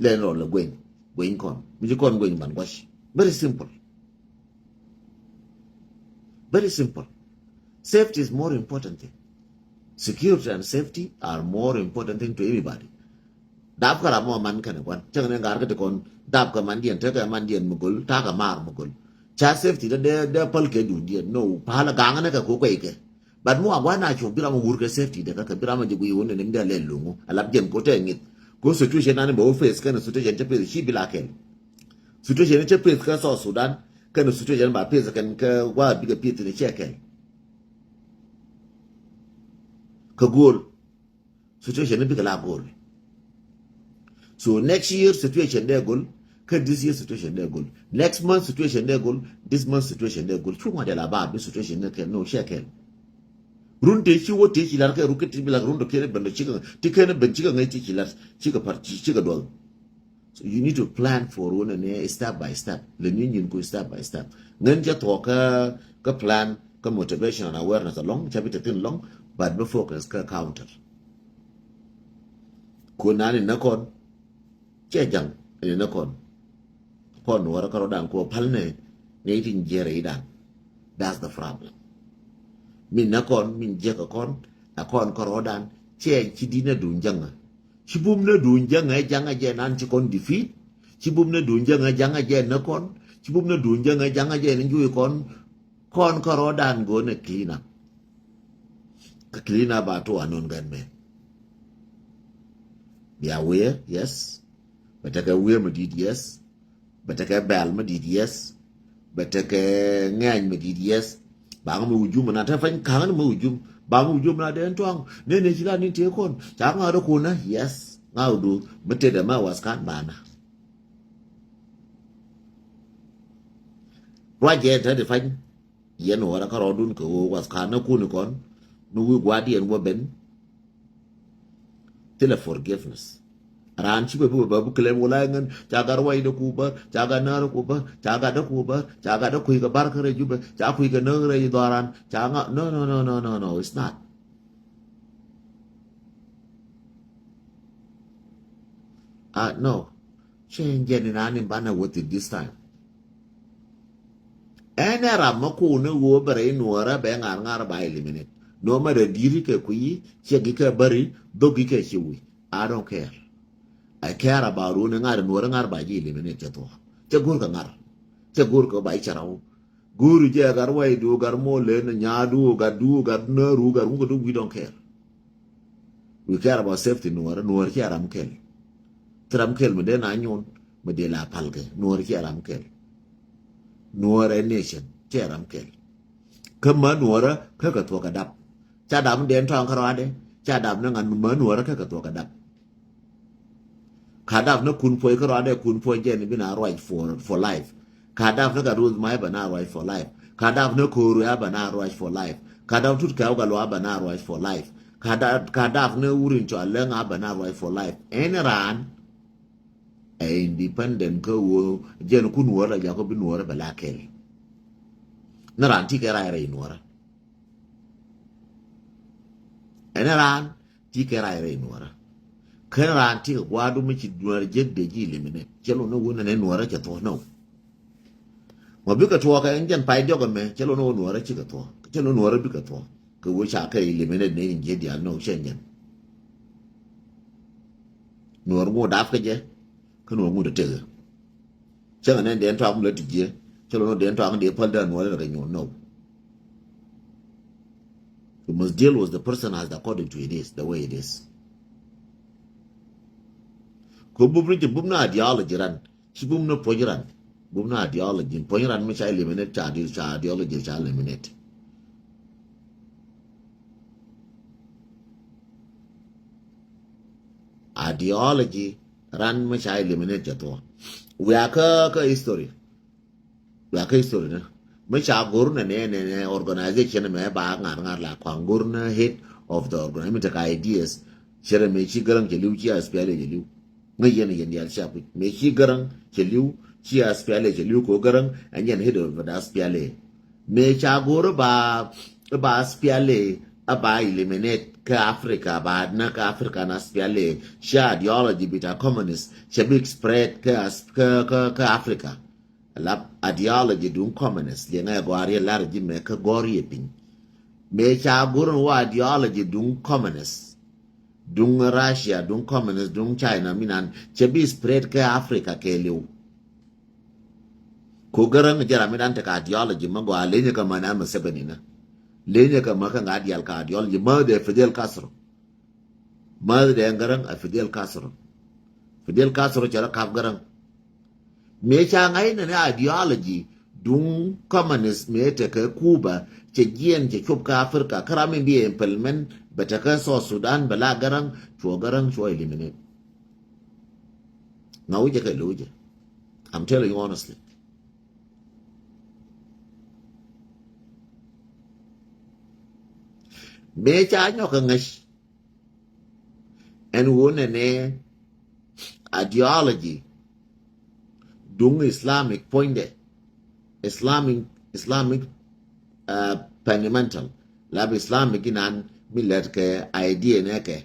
lɛn rɔl lɛ gueny gueny kɔn mi ci kɔn gueny ban guac. Very simple. Very simple. Safety is more important thing. Security and safety are more important thing to everybody. Dap kä ram mɔ man kɛnɛ kuan cäŋ ni ŋa̱r kä ti kɔn dap kä man diɛn tekɛ man diɛn mi gol ta̱a̱ kä maar mi gol. Ca safety dee dee dee päl kɛ dun diɛn no pal gaŋ ni kɛ ko kuɛy kɛ. But mi wa gua̱n a cuɔp bi ram wur kɛ safety de kä kɛ bi ram a jɛ guiy wun ni nim dee lɛl luŋu a lap jɛn ko tɛ ŋith. Ko situation nani bɛ wä face kɛn situation cɛ face ci bi la kɛl. Situation cɛ face kä South Sudan kɛn situation ba face kɛn kä wa bikɛ face ni cɛ kɛl. Kä goal. Situation ni bikɛ la goal. So next year situation dee goal. Kä this year situation dee goal. Next month situation dee goal. This month situation dee goal. Cu ŋuat dee la ba bi situation ni kɛn no cɛ kɛn. Run te ci wä te ci lar kɛ run kɛ ti bi la run dɔ kɛn ben dɔ cikɛ ti kɛn ben cikɛ ŋäc ti ci lar cikɛ par cikɛ duɔl. So you need to plan for wun ni step by step. Lɛ ni nyin ku step by step. Ŋän cɛ thuɔk kä kä plan kä motivation and awareness along cɛ bi te thin long but bi focus kä counter. Ku nani na kɔn cɛ jaŋ ni na kɔn. Kɔn nuɔrä kä rɔdan ku pal ni ni tin jere idan. That's the problem. Min na kɔn min jek kɔn a kɔn kä rɔdan cɛ ci di na dun jaŋa. Ci bum na dun jaŋa jaŋa jɛ nan ci kɔn defeat. Ci bum na dun jaŋa jaŋa jɛ na kɔn. Ci bum na dun jaŋa jaŋa jɛ ni juy kɔn. Kɔn kä rɔdan go na clean up. Kä clean up a to anon gan men. Bia wiɛ yes. Bɛ tekɛ wiɛ ma dit yes. Bɛ tekɛ bɛl ma dit yes. Bɛ tekɛ ŋɛny ma dit yes. Baŋ mi wujum na te fany kaŋ ni mi wujum. Baŋ mi wujum na den tuaŋ ni ni ci la ni te kon ca ŋa do kuna yes. Ŋa do mi te de ma was kan bana. Ruac jɛ te de fany. Yɛn wä rɛ kä rɔɔdun kɛ ɣöö wath ka̱n nä kun ikɔn ni wi̱i̱ gua̱a̱r diɛn wä ben. Thilɛ forgiveness. Raan ci bɛ bi bɛ bi claim wä la ŋän ca gat ruac dɛ ku bä ca gat näär ku bä ca gat dɛ ku bä ca gat dɛ kui̱ kɛ bar kä rɛ jubɛ ca kui̱ kɛ näk rɛ yi dhɔran ca ŋa no no no no no no it's not. Ah no. Cɛ jɛn in an in banɛ wä thi this time. Ɛn ɛ ram mä kuuni ɣöö bɛ rɛy nuɔɔrä bɛ ŋa̱r ŋa̱r ba eliminate. Nuɔmɛ rɛ di̱i̱t kɛ kui̱ ciɛ gi̱ kɛ bäri dhok gi̱ kɛ ci wi̱i̱. I don't care. I care about wun in ŋa̱r nuɔɔrä ŋa̱r ba ji̱ eliminate cɛ thuɔ̱k. Cɛ go̱r kɛ ŋa̱r. Cɛ go̱r kɛ ba ji̱ cɛ raw. Guuri jɛ gat ruac du gat mol len nyaadu gat du gat nääru gat ŋukä du we don't care. We care about safety nuɔr nuɔr cɛ ram kɛl. Thi ram kɛl mi den a nyun mi den la palkɛ nuɔr cɛ ram kɛl. Nuɔr ɛ nation cɛ ram kɛl. Kä ma nuɔr kä kɛ thuɔk kɛ dap ca dap mi den tɔŋ kä ruadɛ ca dap ni ŋan ma nuɔr kä kɛ thuɔk kɛ dap. Ka dap ni kun puɔy kä ruadɛ kun puɔy jɛ ni bi na ruac for, for life. Ka dap ni ka ruth ma bɛ na ruac for life. Ka dap ni Koru a bɛ na ruac for life. Ka dap Tut Kɛw Gatluak a bɛ na ruac for life. Ka dap, ka dap ni Wur in cɔal Läŋ a bɛ na ruac for life. Ɛn raan ɛ independent kä ɣöö jɛn ku Nuɔrä la jakä bi Nuɔrä bɛ la kɛl. Ni raan ti kɛ ray rɛy Nuɔrä. Ɛn raan ti kɛ ray rɛy Nuɔrä. Kä raan ti kɛ gua̱a̱du mi ci Nuɔrä jek dee ji̱ eliminate. Cɛ lɔ ni wun ɛn Nuɔrä cɛ thuɔ̱k nɔ. Mɔ bikɛ tuɔɔk kɛ ɛn jɛn pay diɔk ɛmɛ, cɛ lɔ ni wun Nuɔrä cikɛ thuɔ̱k. Cɛ lɔ Nuɔrä bikɛ thuɔ̱k. Kɛ wee ca kɛ eliminate ni in ji̱ diaal nɔ cɛ nyɛn. Nuɔr ŋu dap kɛ jɛ, kä Nuɔr ŋu dee tekɛ. Cäŋ nɛn dee tuak mi lɛ ti jiɛ, cä lɔ nɔ dee tuak dee päl dee Nuɔr in rɛ kɛ nyuɔn nɔ. You must deal with the person as according to it is, the way it is. Kɛ bup ni jɛ bup ni ideology ran, ci bup ni puɔ̱ny ran, bup ni ideology, puɔ̱ny ran mi ca eliminate ca di, ca ideology ca eliminate. Ideology ran mi ca eliminate cɛ thuɔ. Wiakä kä history. Wiakä history ni mi ca go̱r nɛ nɛ nɛ organization mɛ ba ŋa̱r ŋa̱r la kɔaŋ go̱r nɛ head of the organization mi tekɛ ideas. Cɛ rɛ mi ci Gäräŋ cɛ li̱w, ci SPLA cɛ li̱w. Ŋäc yɛn yɛn diaal cia kui̱c mëë ci Gäräŋ cɛ li̱w, ci SPLA cɛ li̱w kɛ ɣöö Gäräŋ ɛ nyɛn head of the SPLA. Mëë ca go̱o̱r i̱ ba, i̱ ba SPLA, i̱ ba eliminate kä Africa, ba näk kä Africa na SPLA, cia ideology bita communist cɛ bi spread kä, kä, kä, kä Africa. Lap ideology duŋ communist liɛŋɛ gɔaa riɛl lar ji̱ mɛ kä gɔr yɛ piny. Mëë ca go̱r in wä ideology duŋ communist, duŋ Russia, duŋ communist, duŋ China, minan cɛ bi spread kä Africa kɛɛliw. Ko Gäräŋ jɛ ram minan tekɛ ideology mä gɔaa lenyɛ kä mä na Museveni na. Lenyɛ kä mä kä ŋa̱ diaal kä ideology mä dee Fidel Castro. Mäth dee Gäräŋ a Fidel Castro. Fidel Castro cɛ rɔ kap Gäräŋ. Mëë ca ŋa̱c nɛnɛ ideology duŋ communist mëë tekɛ Cuba cɛ jiɛn cɛ cop kä Africa kä ram in bi implement bɛ tekɛ South Sudan bɛ la Gäräŋ, cuɔ Gäräŋ cuɔ eliminate. Ŋa̱ wi̱cɛ kɛ lo̱cɛ. I'm telling you honestly. Mëë ca nyɔk kɛ ŋäc ɛn ɣöö nɛnɛ ideology duŋ Islamic puɔ̱nydɛ, Islamic, Islamic, uh, fundamental, lap Islamic inan mi lɛt kɛ idea nɛ kɛ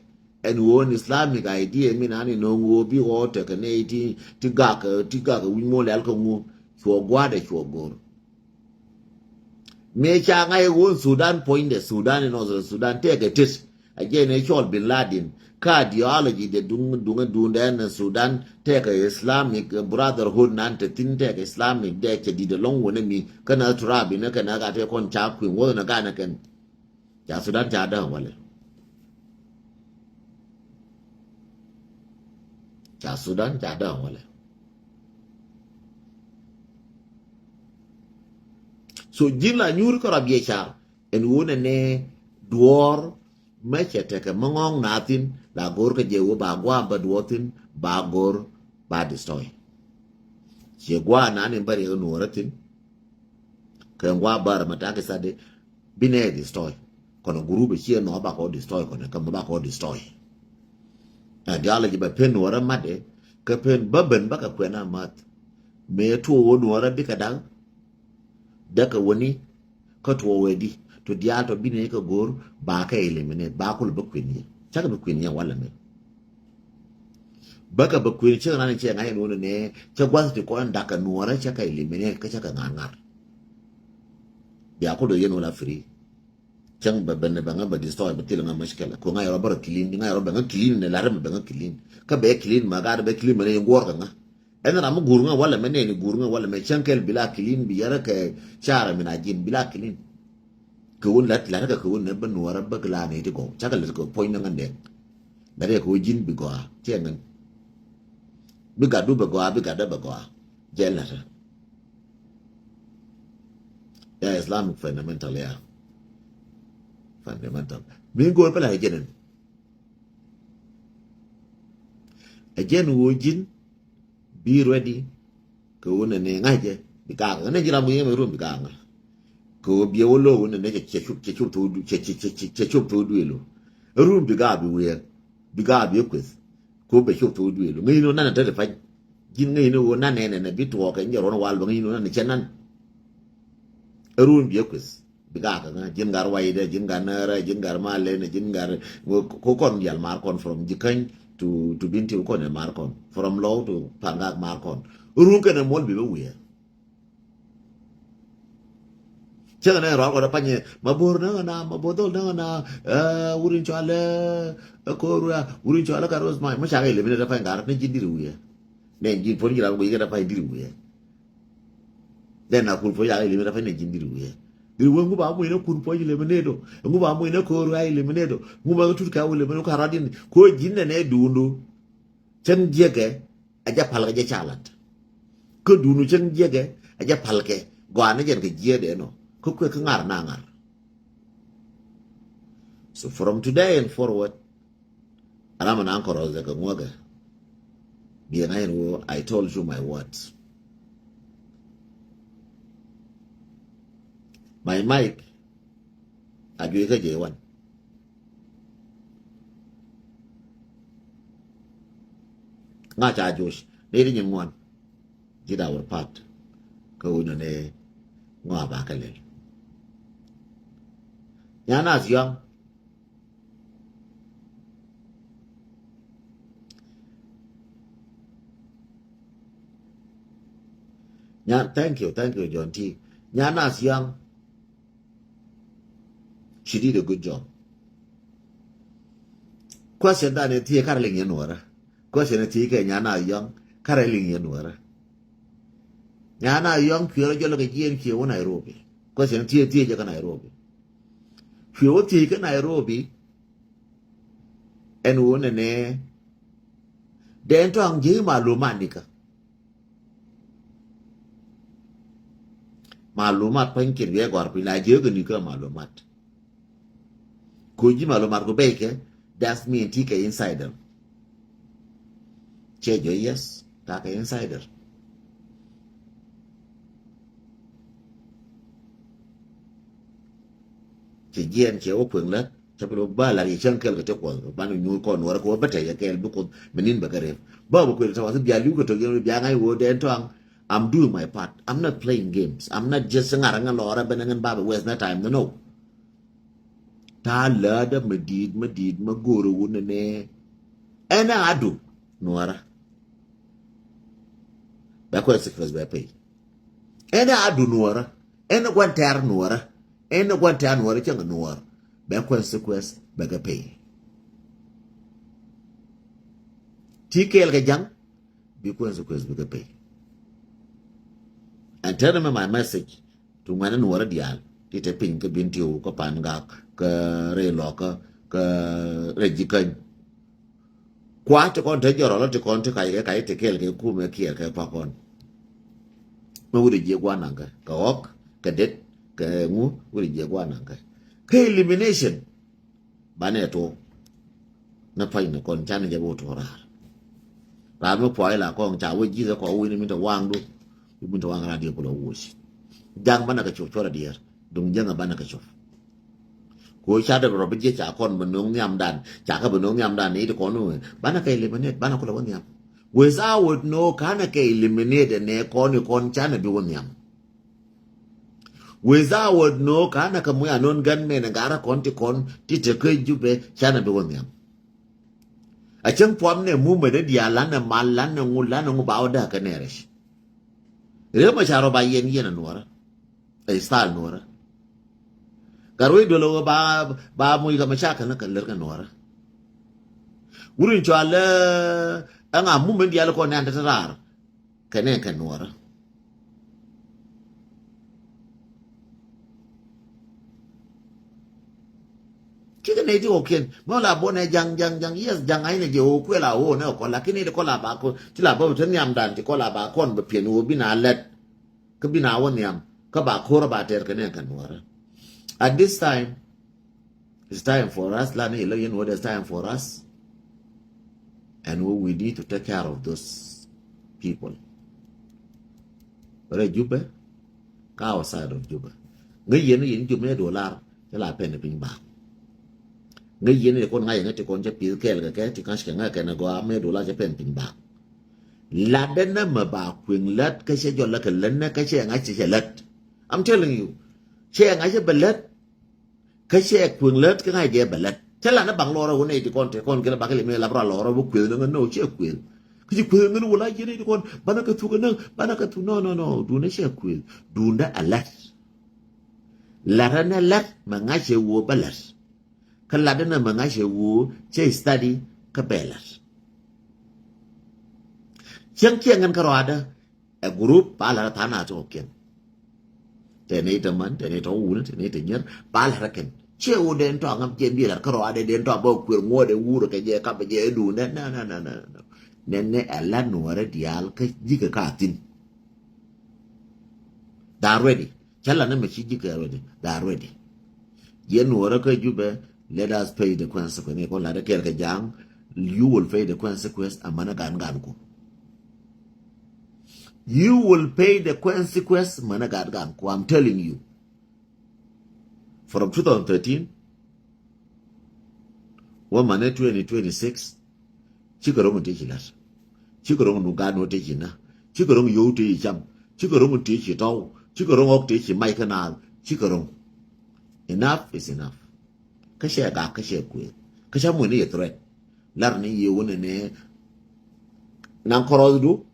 ɛn ɣöö Islamic idea mi nan inɔ ŋöö bi ɣɔɔ tekɛ nɛ ti, ti gak, ti gak wi̱c muɔl ɛl kɛ ŋu cuɔ gua̱dɛ cuɔ go̱r. Mëë ca ŋa̱c ɣöö Sudan puɔ̱nydɛ, Sudan in Northern Sudan tekɛ tet. A jɛ ni cɔl Bin Laden kä ideology de duŋ, duŋ, duŋ dɛ ni Sudan tekɛ Islamic Brotherhood nan te thin tekɛ Islamic dɛ cɛ dit ɛlɔŋ wänɛ mi kä na turabi ni kɛn a gat kɔn ca kui̱ ŋuɔth ni gan kɛn. Ca Sudan ca däŋ walɛ. Ca Sudan ca däŋ walɛ. So ji̱n la nyuur kä rɔ biɛ car ɛn ɣöö nɛnɛ duɔ̱ɔ̱r mɛ cɛ tekɛ mä ŋɔ̱ɔ̱ŋ na thi̱n la go̱o̱r kä jɛ ɣöö ba gua̱a̱ bä duɔ̱ɔ̱r thi̱n ba go̱o̱r ba destroy. Ciɛ gua̱a̱ nani bä riɛk nuɔ̱ɔ̱rä thi̱n. Kɛ gua̱a̱ bär mɛ ta̱a̱ kɛ sadɛ bi nɛ destroy. Kɔnɛ group ɛ ciɛ nɔ ba kɔ destroy kɔnɛ kä mɛ ba kɔ destroy. Ideology bɛ pen nuɔrɛ matdɛ kä pen bä ben bä kɛ kuɛn a math. Mëë tuɔ wä nuɔrɛ bikɛ da̱k. Däkɛ wäni kä tuɔ wɛ di tuɔ diaal tɔ bi nɛ kɛ go̱o̱r ba kɛ eliminate ba kul bä kuɛn yɛ cakɛ bi kuɛn yɛ walɛ mɛ. Bäkɛ bä kuën cieŋ ran cɛ ŋa̱c ɛn wun nɛ cɛ gua̱th ti kɔn dakä nuɔrɛ cɛ kɛ eliminate kä cɛ kɛ ŋa̱r ŋa̱r. Bia kulo yɛn wala free. Cäŋ bɛ ben bɛ ŋa bɛ destroy bɛ thil ŋa mushkila. Ko ŋa̱c rɔ bä rɔ clean, ŋa̱c rɔ bɛ ŋa clean nɛ la̱rä mɛ bɛ ŋa clean. Kä bɛ clean ma gaat bɛ clean mɛ nɛ yɛn guɔ̱r kɛ ŋa. Ɛn ram mi guur ŋa walɛ mɛ nɛni guur ŋa walɛ mɛ cäŋ kɛl bila clean bi yɛrɛ kɛ cara min a ji̱n bila clean. Kɛ wun lat lat kɛ kɛ wun nɛ bä nuɔrä bä kɛ la ni ti gɔw cakɛ lät kɛ puɔ̱ny ni ŋän dɛŋ. Lat kɛ kɛ wun ji̱n bi gɔaa cɛ ŋän. Bi gatdu bɛ gɔaa bi gatdä bɛ gɔaa. Jɛ lat. Ya Islamic fundamental ya. Fundamental mi go̱o̱r pɛ la jɛn. Ɛ jɛn wun ji̱n. Be ready. Kɛ wun nɛ ni ŋa̱cɛ bi kakä ŋä ni ji̱ ram kɛ yɛmɛ rum bi kakä ŋä. Kɛ ɣöö biɛ wä lo̱o̱k wä nɛ nɛ cɛ cop thok duëël ɔ. Ɛ run bi gaak bi wiɛɛk, bi gaak bi ɛ kueth. Kɛ ɣöö bɛ cop thok duëël ɔ. Ŋäcni wä nanɛ te ti pa̱ny. Ji̱n ŋäcni wä nanɛ nɛ nɛ bi tuɔɔk kɛ nyɛ ruɔ̱n wal bɛ ŋäcni wä nanɛ cɛ nan. Ɛ run bi ɛ kueth. Bi gaak kɛ ŋa, ji̱n gat waydɛ, ji̱n gat nɛɛrɛ, ji̱n gat malɛnɛ, ji̱n gat ko kɔn dial mar kɔn from Jikäny to, to Bentiu kɔn ɛ mar kɔn. From Lɔw to Pangak mar kɔn. Run kɛnɛ muɔl bi bɛ wiɛɛk. Cäŋ nɛ rɔɔr kɔn panyɛ ma bo̱r näŋ na, ma bo̱r dhol näŋ na. Wurin cɔalɛ ɛ ko̱r wia, wurin cɔalɛ ka rose ma, ma cakɛ ilimi nɛ dɛ pany gat ni ji̱n diri wiɛ. Nɛ ji̱n puɔ̱n ji̱ ram guic kɛ dɛ pany diri wiɛ. Dɛ na kur puɔ̱n cakɛ ilimi nɛ dɛ pany nɛ ji̱n diri wiɛ. Diri wiɛ ŋu ba muc nɛ kur puɔ̱n ilimi nɛ do. Ŋu ba muc nɛ ko̱r wia ilimi nɛ do. Ŋu ba tut ka wä ilimi nɛ do ka rɔɔd in. Ko ji̱n nɛ nɛ duundu. Cäŋ jiäkɛ a jɛ pal kɛ jɛ ca lat. Kä duundu cäŋ jiäkɛ a jɛ pal kɛ gɔaa ni jɛn kɛ jiäkɛ dee nɔ. Kä kuɛ kä ŋar na ŋar. So from today and forward, ram an ankɔrɔ zɛ kɛ ŋuɔkɛ. Biɛ ŋa̱c ɛn woo, I told you my words. My mic a juic kä jɛ wan. Ŋa ca joc ni di nyin ŋuan. Did our part. Kä wunɛ ni ŋɔa ba kɛ lel. Nyan Nas Yɔŋ. Nyan, thank you, thank you, John T. Nyan Nas Yɔŋ. She did a good job. Question dan in thiec karɛ liŋ yɛn nuɔrä. Question in thiec kɛ Nyan Nas Yɔŋ karɛ liŋ yɛn nuɔrä. Nyan Nas Yɔŋ cuɛ rɔ jɔl kɛ jiɛn cuɛ wä Nairobi. Question in thiec thiec jɛ kä Nairobi. Cuɛ wä thiec kä Nairobi. Ɛn wä nɛnɛ. Dɛn tɔŋ ji̱ malumat nikä. Malumat pa̱ny kiɛn wiɛ gɔ̱a̱r piny la jiök ni kä malumat. Ko ji̱ malumat ku bɛy kɛ, that's mean ti kɛ insider. Cɛ jɔ yes, ta kɛ insider. Cɛ jiɛn cɛ wä kueŋ lät. Cä bi lɔ ba lar yɛ cäŋ kɛl kɛ ti kuɔth ban nyuur kɔn nuɔrä kɛ wä bä tɛc yɛ kɛl bi kuoth mi nin bɛ kɛ rep. Ba bä kuël tawä thi bia liw kɛ tök yɛn bia ŋa̱c wä dɛn tɔaŋ. I'm doing my part. I'm not playing games. I'm not just ŋa̱r ŋä lɔrä ben ŋän ba bɛ waste na time no. Ta lädä mi di̱i̱t mi di̱i̱t mi go̱o̱rä wun ni nɛ. Ɛn a du nuɔrä. Bɛ kuɛ sikres bɛ pay. Ɛn a du nuɔrä. Ɛn gua̱n tɛ̈r nuɔrä. Ɛn gua̱n tɛ̈r nuɔrä cäŋ nuɔr. Bɛ consequence bɛ kɛ pay. Ti kɛɛl kɛ ja̱ŋ bi consequence bi kɛ pay. And tell me my message to ŋuɛn nuɔrä diaal ti te piny kä Bentiu kä Pangak kä rɛy Lɔkä kä rɛy Jikäny. Kua ti kɔn te jɔrɔ lɔ ti kɔn ti kac kɛ kac ti kɛɛl kɛ kumɛ kiɛɛr kɛ kua kɔn. Mɛ wut jiɛ guan naŋ kɛ kɛ ɣɔk kɛ det kɛ ŋu wut jiɛ guan naŋ kɛ. Kɛ elimination. Banɛ tuɔ. Nɛ pany ni kɔn canɛ jɛ bi wut tuɔ raar. Raar mi puɔy la kɔn ca wä ji̱th kɔ wi̱ni mi te waŋdu. Wi̱ni mi te waŋ raar diɛ kulɛ wuc. Jaŋ banɛ kɛ cop cuɔrɛ diɛɛr. Duŋ jɛŋ banɛ kɛ cop. Ko ca dee rɔ bi jiɛ ca kɔn bi no̱o̱ŋ nhiamdan ca kä bi no̱o̱ŋ nhiamdan ni ti kɔn wee banɛ kɛ eliminate banɛ kulɛ wä nhiam. Without no kanɛ kɛ eliminate nɛ kɔn i kɔn canɛ bi wä nhiam. Without no kanɛ kɛ muya non gan mɛn garɛ kɔn ti kɔn ti te kä Jubɛ canɛ bi wä nhiam. A cäŋ puam nɛ mumɛ dee diaal lanɛ mal lanɛ ŋu lanɛ ŋu ba wä dee kɛ nɛɛrɛ ci. Rɛ ma ca rɔ ba yɛn yɛn a nuɔrä. Ɛ style nuɔrä. Gat wec duel wä ba ba muc kɛ mɛ ca kɛn kɛ lär kɛ nuɔrä. Wurun cɔal ɛ ŋa mumɛ diaal kɔn nɛ an te te raar. Kɛ nɛ kɛ nuɔrä. Cikɛ nɛy ti ɣɔkiɛn mɛ la bɔ nɛ jaŋ jaŋ jaŋ yes jaŋ ay nɛ jɛ ɣɔw kuɛ la ɣɔw nɛ ɣɔkɔ lakin nɛy ti kɔ la ba kɔ ti la bä bi te nhiam dan ti kɔ la ba kɔn bɛ piɛn ɣɔw bi na lɛt. Kä bi na wä nhiam kä ba ko̱r ba tɛr kɛ nɛ kɛ nuɔrä. At this time it's time for us lan ilä yɛn wä dɛ it's time for us. And we, we need to take care of those people. Rɛ Jubɛ kä outside of Jubɛ. Ŋäc yɛn ni yɛn jop mëë dolar cɛ la pɛn piny bak. Ŋäc yɛn ni kɔn ŋa̱c yɛn ti kɔn cɛ pith kɛɛl kɛ kɛ ti ka̱c kɛ ŋa̱c kɛn gɔaa mëë dolar cɛ pɛn piny bak. Lat dee nɛ mɛ ba kueŋ lät kä cɛ jɔl lä kɛ lät nɛ kä cɛ ŋa̱c cɛ cɛ lät. I'm telling you. Cɛ ŋa̱c cɛ bɛ lät. Kä cɛ kueŋ lät kä ŋa̱c jɛ bɛ lät. Cɛ lat nɛ baŋ lɔrä wä nɛ ti kɔn te kɔn kɛn bakɛ lɛ mi lap ra lɔrä wä kueth nɛ ŋä nɔ cɛ kueth. Kä ci kueth ŋä ni wä la yɛn ni ti kɔn banɛ kɛ thuk nä banɛ kɛ thuk nɔ nɔ nɔ duundɛ cɛ kueth. Duundɛ a lät. Lat rɛ nɛ lät mɛ ŋa̱c cɛ wä bɛ lät. Kä latdä nɛ mɛ ŋa̱c cɛ wuu cɛ study kä bɛ lat. Cäŋ kiɛ ŋän kä rɔadä ɛ group ba lat tha̱a̱ŋ a tɔkiɛn. Tɛ ni tɛ män tɛ ni tɔ wun tɛ ni tɛ nyär ba lat kɛn. Cɛ wuu den tɔ ŋäm jɛ bi lat kä rɔadä den tɔ bä kuer ŋuɔdɛ wur kɛ jɛ kap jɛ dun nɛ nɛ nɛ nɛ nɛ nɛ nɛ ɛ lat nuɔrɛ diaal kä ji̱ kɛ ka thi̱n. They are ready. Cä la nɛ mɛ ci ji̱ kɛ ready. They are ready. Yɛn nuɔrä kä Jubɛ, let us pay the consequence. Kɔn la dee kɛɛl kɛ ja̱a̱ŋ, you will pay the consequence. Amänä gan gan ku. You will pay the consequence. Mänä gan gan ku. I'm telling you. From two thousand thirteen, wä manɛ twenty twenty-six, cikɛ ro̱ŋ in tëë ci la̱t. Cikɛ ro̱ŋ in nuŋ gaat nuɔ̱t tëë ci na̱. Cikɛ ro̱ŋ in yio̱w tëë ci cam. Cikɛ ro̱ŋ in tëë ci tɔ̱w. Cikɛ ro̱ŋ ɣɔ̱k tëë ci mac kä naath. Cikɛ ro̱ŋ. Enough is enough. Kä cɛ gak kä cɛ kuëëth. Kä cä muc ni yɛ threat. Lar ni yio̱w ni nɛ naŋ kɔrɔthdu.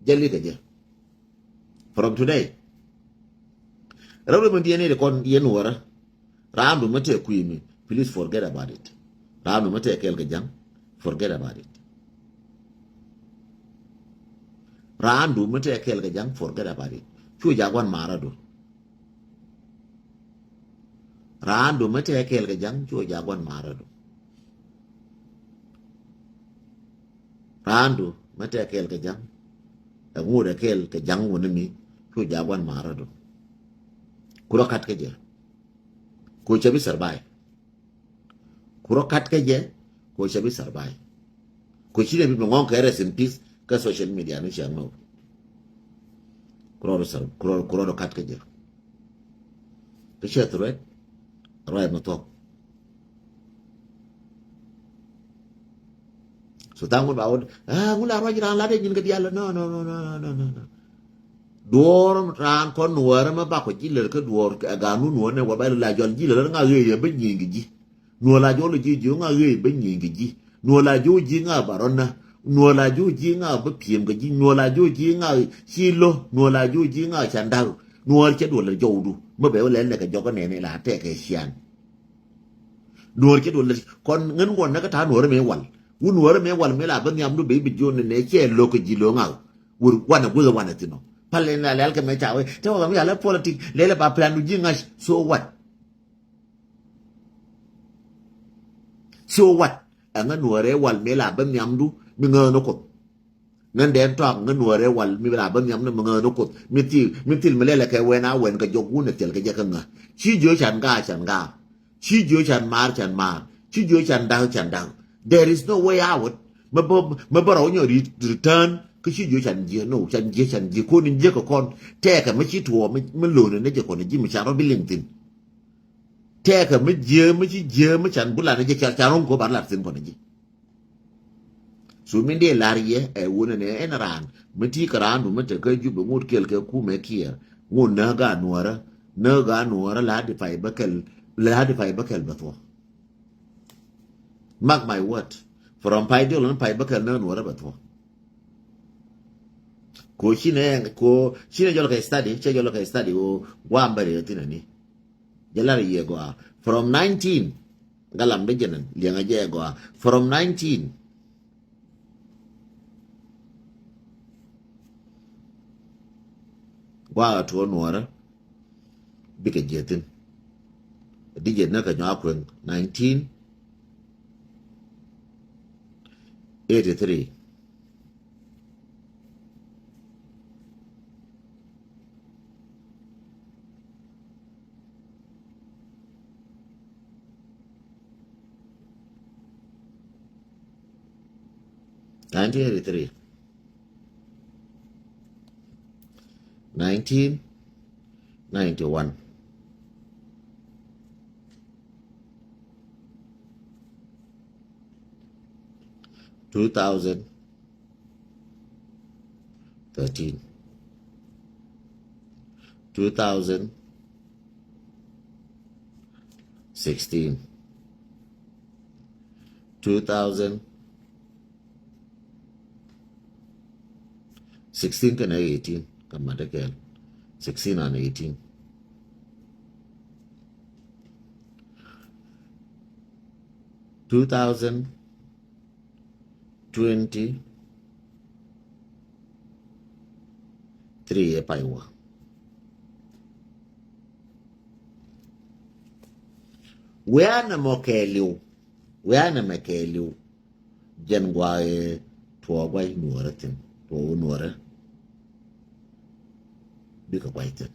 Jɛ likɛ jɛ. From today. Rɛw rɛw mi diɛn ni di kɔn yɛn wärä. Raandu mi tɛ kui̱ mi. Please forget about it. Raandu mi tɛ kɛɛl kɛ ja̱ŋ. Forget about it. Raandu mi tɛ kɛɛl kɛ ja̱ŋ. Forget about it. Cu ja̱ gua̱n ma̱a̱rädu. Raandu mi tɛ kɛɛl kɛ ja̱ŋ. Cu ja̱ gua̱n ma̱a̱rädu. Raandu mi tɛ kɛɛl kɛ ja̱ŋ. Ɛ ŋut ɛ kɛɛl kɛ ja̱ŋ wuni mi cu ja̱ gua̱n ma̱a̱rädu. Kurɔ kat kä jɛ. Ku cɛ bi survive. Kurɔ kat kä jɛ. Ku cɛ bi survive. Ku ci dee bi mi ŋɔŋ kɛ rest in peace kä social media ni cɛ ŋɔw. Kurɔ rɔ sur kurɔ kurɔ rɔ kat kä jɛ. Kä cɛ threat. Ruac mi thuɔk. So tha̱a̱ŋ ŋun ba wä ah ŋun la ruac ran lat dee nyin kɛ diaal no no no no no no no. Duɔɔr raan kɔn nuɔɔrä ma bakɔ ji̱ lär kä duɔɔr ɛ ga̱a̱n wun nuɔɔr nɛ wä bɛ la jɔl ji̱ lär ŋa ɣee yɛ bä nyieny kɛ ji̱. Nuɔɔr la jɔl ji̱ ji̱ ŋa ɣee bä nyieny kɛ ji̱. Nuɔɔr la jɔl ji̱ ŋa ba rɔ̱ na. Nuɔɔr la jɔl ji̱ ŋa bä pi̱em kɛ ji̱. Nuɔɔr la jɔl ji̱ ŋa ci lo̱. Nuɔɔr la jɔl ji̱ ŋa can da̱k. Nuɔɔr cɛ duɔl lär jɔwdu. Mä bɛ wä lɛl nɛ kɛ jɔk nɛni la tɛkɛ cian. Nuɔɔr cɛ duɔl lär kɔn ŋän guɔn nɛ kä ta̱a̱ nuɔɔr mëë wal. Wun nuɔɔr mëë wal mëë la bä nhiamdu bɛ i̱ bi jion nɛ cɛ lo̱k kɛ ji̱ lo̱ŋ ak. Wur wanɛ guth wanɛ thin ɔ. Pal in la lɛl kɛ mɛ ca wee te wä kɛ mi ca lɛ politik lɛl ba plan du ji̱ ŋa̱c. So what? So what? Ɛŋä nuɔɔrɛ wal mi la bä nhiamdu mi ŋäänä Kuoth. Ŋän dɛn tɔak ŋä nuɔɔrɛ wal mi la bä nhiamdu mi ŋäänä Kuoth mi thil mi thil mi lɛlɛ kɛ wɛn a wɛn kɛ jɔk wun ɛ thil kɛ jɛ kä ŋä. Ci jiö can gaa can gaa. Ci jiö can maar can maar. Ci jiö can da̱k can da̱k. There is no way out. Mä bä mä bä rɔw nyɔ return. Kä ci jiö can jiö no can jiö can jiö kon in jiö kɛ kɔn. Tɛɛkɛ mä ci tuɔɔ mä lon in jiö kɔn ji̱ mi can rɔ bi liŋ thin. Tɛɛkɛ mi jiee mi ci jiee mi can bulan ni jɛ ca ca ro̱ŋ ko bar lar thin kɔn ji̱. So min dee lar yɛ ɛ wunɛ ni ɛn raan mi ti kɛ raandu mi te kä Jubɛ ŋut kɛl kɛ kumɛ kiɛ ŋut nä ga nuɔrä nä ga nuɔrä la di pay bä kɛl la di pay bä kɛl bä thuɔ. Mark my word. From pay diɔl ni pay bä kɛl nä nuɔrä bä thuɔ. Ko cinɛ ko cinɛ jɔl kɛ study cɛ jɔl kɛ study o guam bɛ rɛ thin ni. Jɛ lar yɛ gɔaa. From nineteen. Galam dee jɛnɛn liɛŋɛ jɛ gɔaa. From nineteen. Gua̱a̱ tuɔ nuɔrä. Bikɛ jiɛ thin. Di jɛ nä kɛ nyɔa kueŋ nineteen eighty three. Nineteen eighty three. Nineteen ninety one. Two thousand thirteen, two thousand sixteen, two thousand sixteen kɛnɛ eighteen, kɛ mat kɛl, sixteen and eighteen. Two thousand twenty-three ɛ pay wä. Wia nɛ mɔ kɛɛliw, wia nɛ mɛ kɛɛliw. Jɛn guay tuɔ guay nuɔrɛ thin, tuɔ wä nuɔrɛ. Bikɛ guay thin.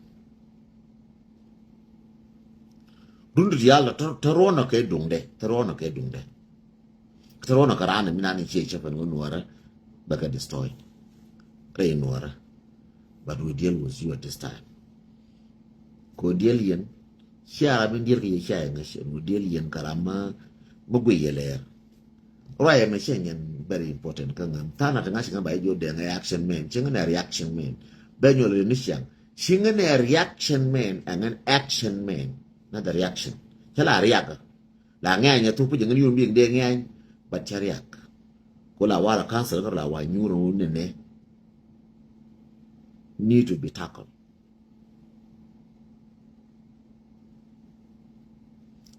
Run diaal tɛ ruɔnɔ kɛ duŋdɛ, tɛ ruɔnɔ kɛ duŋdɛ. Tɛ ruɔnɔ kɛ raan mi nan in cie cɛ pɛn wä nuɔrɛ bɛ kɛ destroy. Rɛy nuɔrɛ. But we deal with you at this time. Kɛ wä diɛl yɛn cia ram in diɛl kɛ yɛ cia yɛ ŋäc yɛn wä diɛl yɛn kɛ ram ma guiy yɛ lɛɛr. Ruac ɛmɛ cɛ nyɛn very important kä ŋäm. Tha̱a̱ŋ na ti ŋa̱c ŋäm ba jɛ jiök dee ŋäc action man. Cieŋ nɛ reaction man. Bɛ nyuɔl ri ni ciaŋ. Cieŋ nɛ reaction man ɛŋɛn action man. Not the reaction. Cɛ la riak. La ŋɛny ɛ thuk pi jɛ ŋäc yun biŋ dee ŋɛny. But cɛ riak. Ko la wala cancer kä la wa nyuur wu nɛnɛ. Need to be tackled.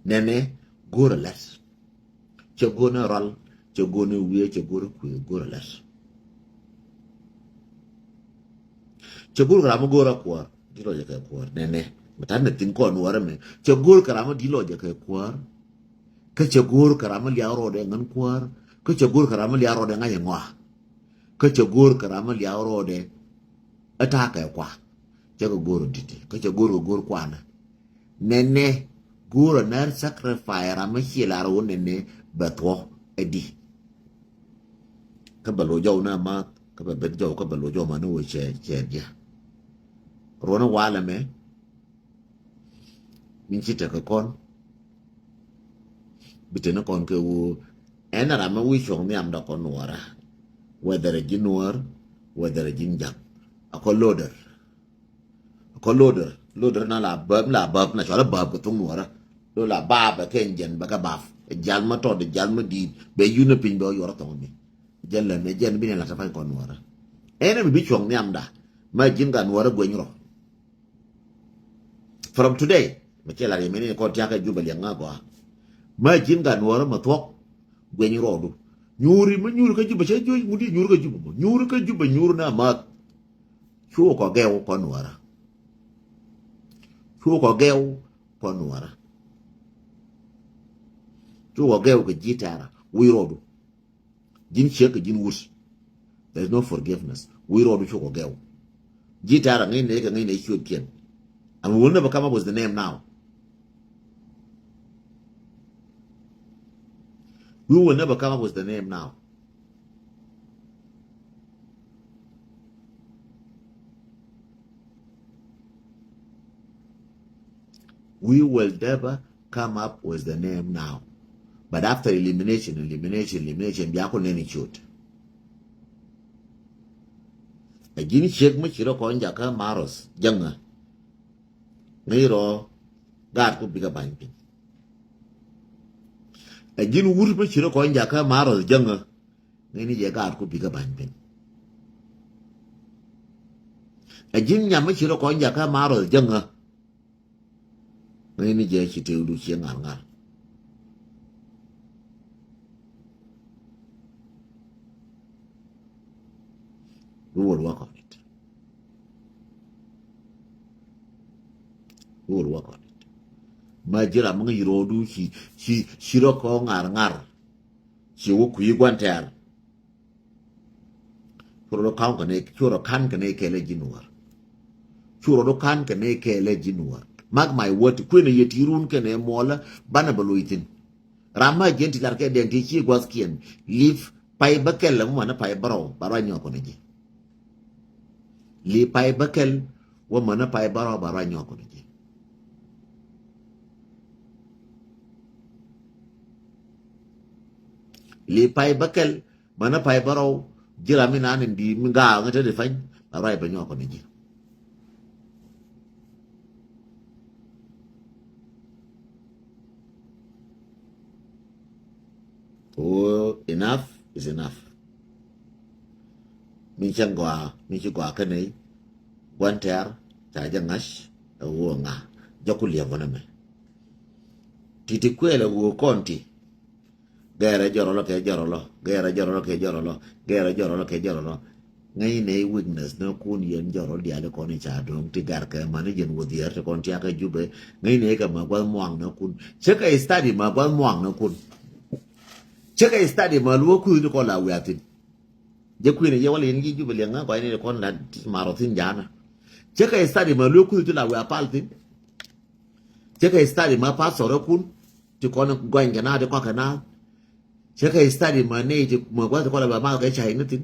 Nɛnɛ go̱o̱rä lɛt. Cɛ go̱o̱rä rɔl, cɛ go̱o̱rä wiee, cɛ go̱o̱rä kuëë, go̱o̱rä lɛt. Cɛ go̱o̱rä kɛ ram mi go̱o̱rä kuäär, di lɔcɛ kɛ kuäär. Nɛnɛ, mɛ ta̱t nɛ thi̱n kɔn nuɔrä mɛ. Cɛ go̱o̱rä kɛ ram mi di lɔcɛ kɛ kuäär. Kä cɛ go̱o̱rä kɛ ram mi liaw rɔɔdɛ ŋän kuäär. Kä cɛ go̱o̱rä kɛ ram mi liaw rɔɔdɛ ŋa̱c ɛ ŋɔa. Kä cɛ go̱o̱r kɛ ram mi liaw rɔɔdɛ. Ɛ ta̱a̱ kɛ kua. Cɛ kɛ go̱o̱r ɔ di̱t. Kä cɛ go̱o̱r kɛ go̱o̱r kuanɛ. Nɛnɛ go̱o̱r ɔ nɛr sacrifice ram mi ciɛ lar wä nɛnɛ bɛ thuɔ ɛ di. Kä bɛ lo̱c jɔw na math kä bɛ ben jɔw kä bɛ lo̱c jɔw ma ni wä cɛ cɛ diɛ. Ruɔni walɛ mɛ. Min ci tekɛ kɔn. Bi teni kɔn kɛ woo. Ɛn ram mi wi̱i̱ cuɔ̱ŋ nhiamdä kɔn nuɔɔrä. Whether ɛ ji̱n nuɔɔr, whether ɛ ji̱n ja̱ŋ. A kɔn loader. A kɔn loader. Loader na la bäp, la bäp, na cɔal a bäp kɛ thuŋ nuɔɔrä. Lo la bap ɛ kɛ jɛn bɛ kɛ bap. Ɛ jal ma tɔt, ɛ jal ma di̱i̱t. Bɛ yun ɛ piny bɛ wä yuɔr ɛ thɔŋ mi. Jɛn lɛ mɛ jɛn bi ni la te pa̱ny kɔn nuɔɔrä. Ɛn ɛ mi bi cuɔ̱ŋ nhiamdä. Ma ji̱n ka nuɔɔrä gueny rɔ. From today, mɛ cɛ la riɛm ni kɔn tiakä Juba liɛŋ ŋa gɔaa. Ma ji̱n ka nuɔrä ma thuɔk gueny rɔɔdu. Nyuuri ma nyuuri kä Juba cɛ juɔc ŋudi nyuuri kä Juba mɔ. Nyuuri kä Juba nyuuri na math. Cuɔ kɔ gɛw kɔ nuɔrä. Cuɔ kɔ gɛw kɔ nuɔrä. Cuɔ kɔ gɛw kɛ ji̱ tɛɛrä wi̱i̱ rɔɔdu. Ji̱n ciek kɛ ji̱n wut. There is no forgiveness. Wi̱i̱ rɔɔdu cukɔ gɛw. Ji̱ tɛɛrä ŋäcnɛ kɛ ŋäcnɛ ciötkiɛn. And we will never come up with the name now. We will never come up with the name now. We will never come up with the name now. But after elimination, elimination, elimination, bia ku neni ciöt. A ji̱n ciek mi ci rɔ kɔn jakä Maros jäŋä. Ŋäc rɔ gaat ku bikɛ bany piny. A ji̱n wut mi ci rɔ kɔn jakä Maros jäŋä. Ŋäcni jɛ gaat ku bikɛ bany piny. A ji̱n nyam mi ci rɔ kɔn jakä Maros jäŋä. Ŋäcni jɛ ci tëëkdu ci ŋa̱r ŋa̱r. We will work on it. We will work on it. Ma ji̱ ram mi ŋäc rɔɔdu ci ci ci rɔ kɔn ŋa̱r ŋa̱r. Ci wä kui̱ gua̱n tɛ̈r. Cu rɔ ka̱n kɛ nɛ, cu rɔ ka̱n kɛ nɛ kɛɛl ɛ ji̱ nuɔ̱ɔ̱r. Cu rɔ ka̱n kɛ nɛ kɛɛl ɛ ji̱ nuɔ̱ɔ̱r. Mark my word, kuënɛ yɛ ti run kɛnɛ muɔlä banɛ bɛ loc thi̱n. Ram ma jiɛn ti lar kɛ dɛŋ ti ci gua̱thkiɛn. Li̱p pay bäkɛl ɛmɔ manɛ pay bärɔw ba ruac nyɔk kɔnɛ ji̱. Li̱p pay bäkɛl wä manɛ pay bärɔw ba ruac nyɔk kɔnɛ ji̱. Li̱p pay bäkɛl Mänä pay bärɔw ji̱ ram mi naan in di̱i̱t mi gaak ŋä te di pany la ruac bɛ nyuak kɔn ji̱. Oh, enough is enough. Mi cäŋ gɔaa mi ci gɔaa kä nɛy gua̱n tɛ̈r ca jɛ ŋa̱c. Ɛ ɣöö ŋa jɛ ku liɛp wänä mɛ. Ti̱ti̱ kuɛɛl ɛ ɣöö kɔn ti gɛɛrɛ jɔrɔ lɔ kɛ jɔrɔ lɔ gɛɛrɛ jɔrɔ lɔ kɛ jɔrɔ lɔ gɛɛrɛ jɔrɔ lɔ kɛ jɔrɔ lɔ. Ŋäcnɛ i̱ weakness ni kun yɛn jɔrɔ diaal ikɔn i̱ ca do̱ŋ ti gɛr kɛ mani yɛn wä dhiɛɛr ti kɔn tiakä Jubɛ. Ŋäcnɛ i̱ kɛ ma gua̱th muaŋ ni kun. Cä kɛ study ma gua̱th muaŋ ni kun. Cä kɛ study ma luɔ kuth ni kɔn la wiathin. Jɛ kui̱n i̱ yɛ wä liɛn ji̱ Jubɛ liɛŋ ŋä kɔc ni kɔn la marɔ thin ja̱a̱nä. Cä kɛ study ma luɔ kuth ti la wiathin. Cä kɛ study ma pastor kun ti kɔn gɔny kɛ na ti kɔk kɛ na. Cä kɛ study ma nɛy ti ma gua̱th ti kɔn la ba ma kɛ cay ni thin.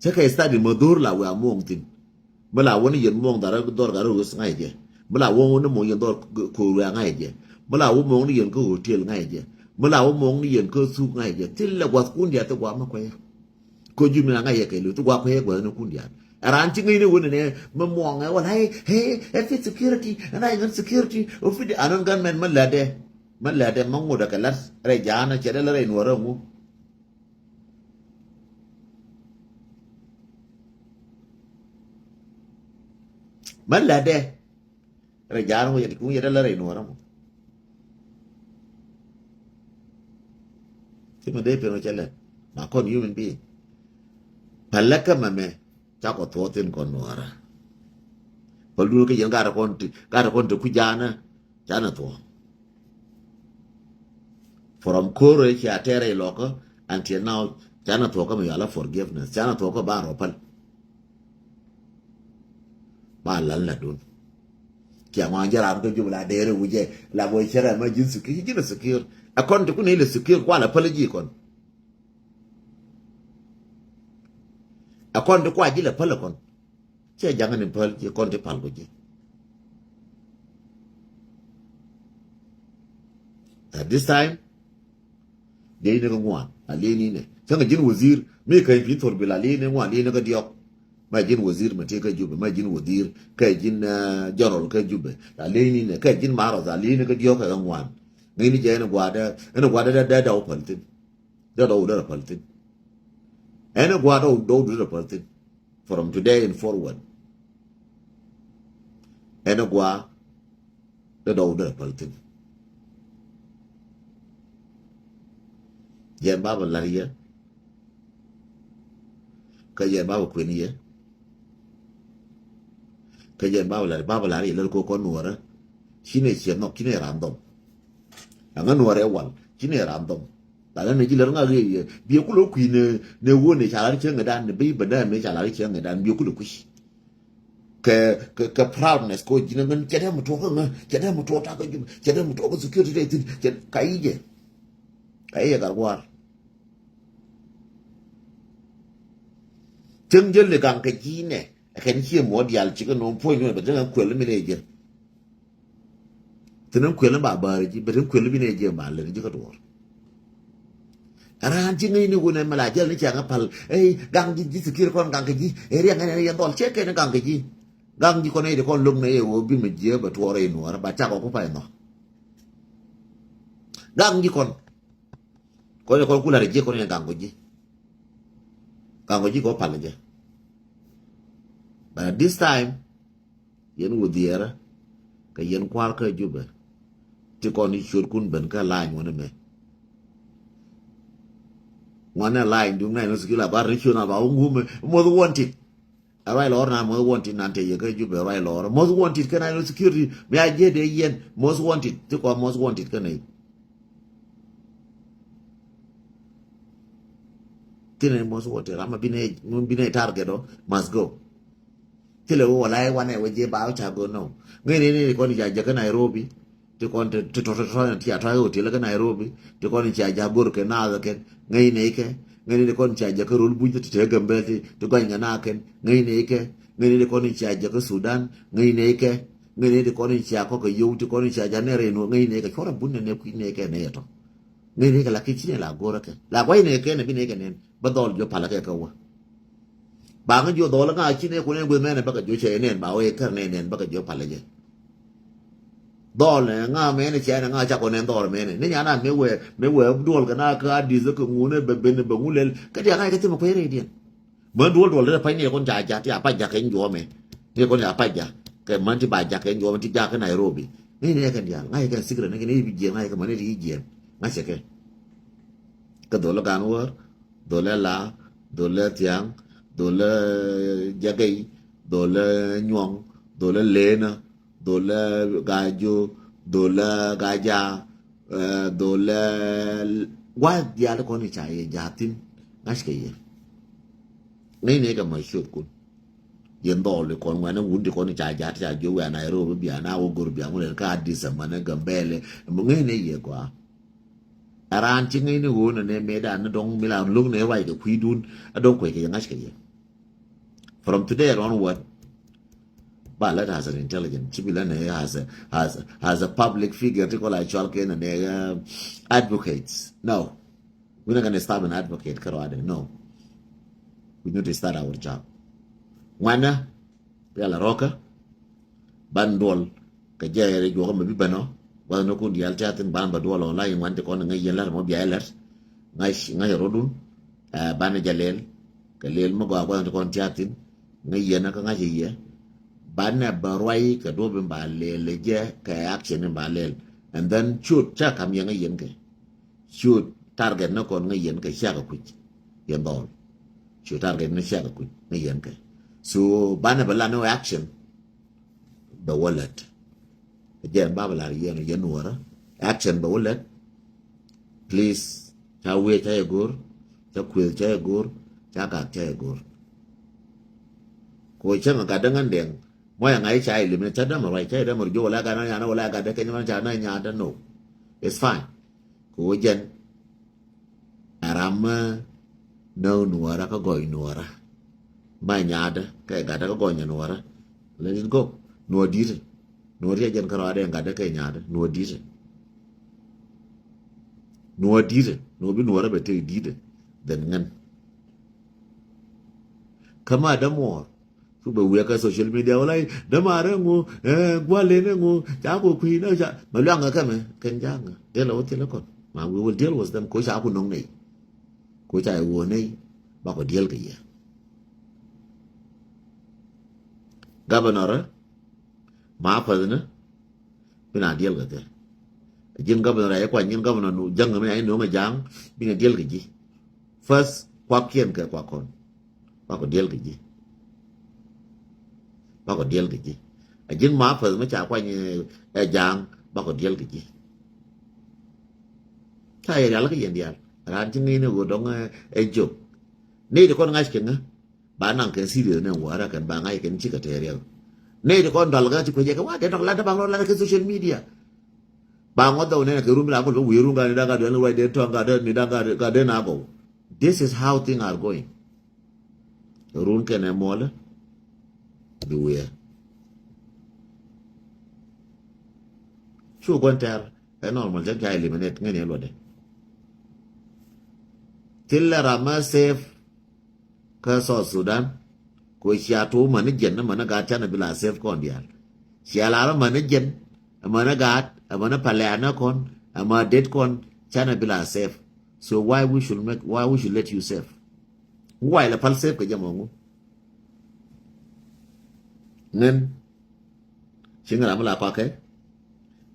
Cä kɛ study ma dhor la wiathin muɔŋ thin. Mi la wä ni yɛn muɔŋ dhar dhɔr gar rös ŋa̱c jɛ. Mi la wä ni muɔŋ yɛn dhɔr ko̱r wiath ŋa̱c jɛ. Mi la wä muɔŋ ni yɛn kä hotel ŋa̱c jɛ. Mi la wä muɔŋ ni yɛn kä thuk ŋa̱c jɛ. Thil lɛ gua̱th kun diaal ti gua̱a̱ mi kuɛyä. Kä jumi na ŋa̱c yɛ kɛ li̱w ti gua̱a̱ kuɛyä gua̱th ni kun diaal. Ɛ raan ci ŋäcni wä ni nɛ mi muɔŋ ɛ wal ɛ ɛ ɛ fit security ɛ na yɛ ŋän security ɛ fit anɔn gunmen mi lätdɛ. Mi lätdɛ mi ŋut ɛ kɛ la̱t rɛy ja̱a̱n ɛ cɛ dee lä rɛy nuɔ̱ɔ̱rä ŋu. Mɛ lätdɛ rɛ ja̱a̱n wä yɛ ti kuŋ yɛ dee lä rɛy nuɔ̱ɔ̱rä mɔ. Ti mɛ dee pen wä cɛ lɛt ma kɔn human being. Pälä kä mɛmɛ ca kɔ thuɔ̱ɔ̱thin kɔn nuɔ̱ɔ̱rä. Päl duun kä yɛn gat kɔn ti gat kɔn ti ku ja̱a̱nä. Canɛ thuɔ̱k. From ko̱rɛ cia tɛrɛ ilɔkä until now canɛ thuɔ̱k kä mi yɔala forgiveness canɛ thuɔ̱k kä ba rɔ päl. Ba lal la dun. Kia ŋuan jɛ ram kä jup la dɛrɛ wujɛ la bɔ cɛ rɛ ma ji̱n sikir ji̱n sikir. Ɛ kɔn ti kun ilɛ sikir kua la päl ji̱ kɔn. Ɛ kɔn ti kua ji̱ la päl kɔn. Cɛ jaŋä ni päl ci kɔn ti pal ku ji̱. At this time dee ni kä ŋuan a lee ni nɛ cäŋ a ji̱n wazir mi kä in pi̱n thor bil a lee ni ŋuan lee ni kä diɔk. Ma ji̱n wazir ma ti kä jubɛ ma ji̱n wazir kä ji̱n jɔrɔl kä jubɛ a lee ni nɛ kä ji̱n marɔth a lee ni kä diɔk kä ŋuan. Ŋäcni jɛ ɛn gua̱a̱dä ɛn gua̱a̱dä dee dee dee wä päl thin. Dee dee wä dee rɛ päl thin. Ɛn gua̱a̱dä dee wä dee rɛ päl thin. From today and forward. Ɛn gua̱a̱ dee dɔw dee päl thin. Yɛn ba bä la̱r yɛ. Kä yɛn ba bä kuën yɛ. Kä yɛn ba bä la̱r ba bä la̱r yɛ lär ko kɔn nuɔrä. Ci ne ciɛ nhɔk ci ne ran dhɔm. Aŋa nuɔrɛ wal ci ne ran dhɔm. La lɛ ne ji̱ lär ŋa ɣee yɛ biɛ kulɛ kui̱ ne ne won ne ca lar cieŋ dan ne bi bä dee me ca lar cieŋ dan biɛ kulɛ kui̱. Kɛ kɛ kɛ proudness ko ji̱n ŋän cɛ dee mi tuɔk ŋä cɛ dee mi tuɔk tak jum cɛ dee mi tuɔk security dee thin cɛ ka yi jɛ. Ka yi jɛ gar guar. Cieŋ jɛ le gaŋ kɛ ji̱ nɛ kɛn cie muɔ dial cikɛ nɔm puɔ̱ny nɔ bɛ dee ŋä kuɛl mi ne jɛ. Thin in kuel in ba bäri ji̱ bet in kuel in bi ne ji̱ in ba lɛri ji̱ kä duɔr. Raan ji̱ ŋäcni wun ɛn mi la jäl ni cɛ ŋä pal ey gaŋ ji̱ ji̱ thikir kɔn gaŋ kɛ ji̱ ey riɛŋ ɛn ɛn yɛn dhɔl cɛ kɛn in gaŋ kɛ ji̱. Gaŋ ji̱ kɔn ey di kɔn lo̱k nɛ yɛ wä bi mi jiɛ bɛ tuɔɔr ey nuɔɔr ba cak ɔ ku pay nhɔ. Gaŋ ji̱ kɔn kɔn yɛ kɔn kular ji̱ kɔn yɛ gaŋ kɔ ji̱. Gaŋ kɔ ji̱ kɔ pal jɛ. But at this time yɛn wä dhiɛɛrä kɛ yɛn kua̱r kä Jubɛ. Ti kɔn i̱ ciötkun ben kä la̱a̱ny wänä mɛ. Ŋuanɛ la̱a̱ny duŋ na yɛn wä thikil a bar ni ciöt na ba wä ŋumɛ moth wanted. Ɛ ruac lɔɔr na moth wanted nan te yɛ kä Jubɛ ruac lɔɔr moth wanted kä na yɛn wä security mi a jiɛ dee yɛn moth wanted ti kɔn moth wanted kä nɛy. Ti nɛy moth wanted ram a bi nɛy target ɔ must go. Thilɛ wä wala i̱ wanɛ wä jiɛ ba wä ca go̱o̱r nɔ. Ŋäcni ni ti kɔn i̱ ca jäkä Nairobi. Ti kɔn ti tɔ̱ tɔ̱ tɔ̱ ti a tɔ̱ hotel kä Nairobi. Ti kɔn i̱ ca ja̱ go̱r kɛ naath kɛn ŋäcni ikɛ. Ŋäcni ti kɔn i̱ ca jäkä rol buny ti te Gambɛl ti ti gɔny kɛ naath kɛn ŋäcni ikɛ. Ŋäcni ti kɔn i̱ ca jäkä Sudan ŋäcni ikɛ. Ŋäcni ti kɔn i̱ ca kɔk kɛ yow ti kɔn i̱ ca ja̱ nɛr in wä ŋäcni ikɛ cuɔrɛ bun nɛ nɛ kui̱ nɛ ikɛ nɛ yɛ tɔ̱. Ŋäcnɛ kɛ la kiɛ ci nɛ la go̱rä kɛ la gua̱cnɛ kɛ nɛ bi nɛ kɛ nɛn bä dhɔl jiɔ palä kɛ kɛ wä. Ba ŋä jiɔ dhɔl ŋa ci nɛ kunɛ gueth mɛnɛ bä kɛ jiɔ cɛ nɛn ba wee kär nɛ nɛn bä kɛ jiɔ palä jɛ. Dhɔl nɛ ŋa mɛnɛ cɛ nɛ ŋa ca kɔ nɛn dhɔl mɛnɛ ni nyan an mɛ wee mɛ wee duɔl kɛ na kä Adith kɛ ŋunɛ bɛ ben bɛ ŋu lɛl kä diaŋ ŋa kɛ thimɛ kuec rɛydiɛn. Män duɔl duɔl rɛy pa̱ny ni kɔn ca ja̱k ti a pa̱c ja̱k kɛ nyuɔmɛ. Ni kɔn ca pa̱c ja̱k kɛ män ti ba ja̱k kɛ nyuɔmɛ ti ja̱k kɛ Nairobi. Ŋäcnɛ kɛn diaal ŋa̱cɛ kɛn secret ni kɛn i̱ bi jiɛn ŋa̱cɛ kɛ män ni ti i̱ jiɛn. Ŋa̱cɛ kɛ. Kɛ dholä Ganwäär, dholä La, dholä Thiaŋ, dholä Jagɛy, dholä Nyuɔŋ, dholä Leenä, dholä Gajo, dholä Gaja, eh, dholä gua̱th diaal kɔn i̱ ca yɛ ja̱thin ŋa̱ckɛ yɛ. Ŋäcnɛ kɛ ma ciötkun. Yɛn dhɔl ikɔn ŋuɛnɛ wun ti kɔn i̱ ca ja̱t ca jiök wiaa Nairobi bia na wä go̱r bia ŋulɛn kä Addis Ababa ni Gambɛlɛ. Ŋäcnɛ yɛ gɔaa. Ɛ raan ci ŋäcni ɣöö nɛ nɛ mëëdan ni dɔ̱ŋ mi la lo̱k nɛ ruac kɛ kui̱dun ɛ dɔ̱ŋ kuec kɛ yɛ ŋa̱ckɛ yɛ. From today onward, ba lät as an intelligent ci bi lät nɛ as a, as a, as a public figure ti kɔl a cɔal kɛ nɛ nɛ, uh, advocates. No. We're not gonna stop an advocate kärɔadɛ. No. We need to start our job. Ŋuanä Rial a rɔkä. Ban duɔl kɛ jɛ rɛ juɔkä mɛ bi bɛnɔ. Guath ni kun diaal ti a thin ban bɛ duɔl ɔ la in wan ti kɔn ŋäc yɛn lär mɔ bia ilɛr. Ŋa̱c ŋa̱c rɔdun. Ɛ ban jɛ lɛl kɛ lɛl mɛ gɔaa guath ni kɔn ti a thin. Ŋäc yɛn kä ŋa̱c yɛ. Ban ɛ bɛ ruay kɛ duɔp in ba lɛl jɛ kɛ action in ba lɛl. And then cut ca kam yɛ ŋäc yɛn kɛ. Cu target ni kɔn ŋäc yɛn kɛ ciak kuc. Yɛn dhɔl cu target ni ciak kuc ŋäc yɛn kɛ. So banɛ bɛ la ni action. Bɛ wä lät. Jɛn ba bɛ la yɛn yɛn nuɔrä action bɛ wä lät. Please ca wiɛ ca yɛ go̱r. Ca kueth ca yɛ go̱r. Ca gak ca yɛ go̱r. Ko cäŋ a gat däŋ an dɛŋ. Mɔc a ŋa̱c ca yɛ lim ni ca dämɛ ruac ca yɛ dämɛ ruac wala gat na nyanä wala gat dä keny man ca na nya̱a̱ dä no. It's fine. Kɛ ɣöö jɛn ɛ ram mi näk nuɔɔrä kä gɔɔy nuɔɔrä. Ma nyaatdä kɛ gatdä kä gɔɔy nuɔɔrä. Let it go. Nuɔɔr di̱tɛ. Nuɔɔr ti jɛn kä rɔadɛ gatdä kɛ nyaatdä nuɔɔr di̱tɛ. Nuɔɔr di̱tɛ nuɔɔr bi nuɔɔrä bɛ tëk di̱tɛ. Then ŋän kä ma dämuɔɔr. Cu bɛ wiɛ kä social media wala dämaar ɛŋu, eh, gua̱l in ɛŋu ca ku kui̱ nä ca mɛ luaŋ kä kɛmɛ kɛn ja̱a̱ŋ. Dee lɛ wä thilɛ kɔn ma we will deal with them ko ca ku no̱ŋ nɛy. Ko ca iwuɔ nɛy bakɔ diɛl kɛ yɛ. Governor ma päth ni bi na diɛl kɛ kɛ. Ji̱n governor a yɛ kuany ji̱n governor nu ja̱ŋ mi a yɛ no̱ŋ a ja̱a̱ŋ bi na diɛl kɛ ji̱. First kuakiɛn kɛ kuak kɔn. Bakɔ diɛl kɛ ji̱. Bakɔ diɛl kɛ ji̱. A ji̱n ma päth mi ca kuany ɛ ja̱a̱ŋ bakɔ diɛl kɛ ji̱. Ca yɛ rial kä yɛn diaal raan ci ŋi̱i̱n ɛ ɣöö dɔ̱ŋ ɛ jok. Nɛy ti kɔn ŋa̱c kɛ ŋä ba naŋ kɛn serious nɛ wäärä kɛn ba ŋa̱c kɛn cikɛ tɛɛr yɛl. Nɛy ti kɔn dɔl kä ci kuecɛ kɛ wa dee dɔk lat dee bak rɔ lat kɛ social media. Ba ŋuɔth dhɔw nɛn kɛ run bi la kul bä wi̱i̱ run gaa ni daa gaa dee ni ruac dee tɔ̱ɔ̱ŋ gaa dee ni daa gaa dee na gɔw. This is how things are going. Run kɛnɛ muɔlä bi wiɛ. Cu gua̱n tɛr ɛ normal jɛn ca eliminate ŋäni ɛ luɔtdɛ. Thilɛ ram mɛ safe kä South Sudan. Ko cia tuum mani jɛn ni mani gaat canɛ bi la safe kɔn diaal. Cia lar mani jɛn mani gaat mani palɛɛn ni kɔn mani det kɔn canɛ bi la safe. So why we should make, why we should let you safe? Why la pal safe kɛ jɛ mɔ ŋu? Ŋän cieŋ ram la kɔakɛ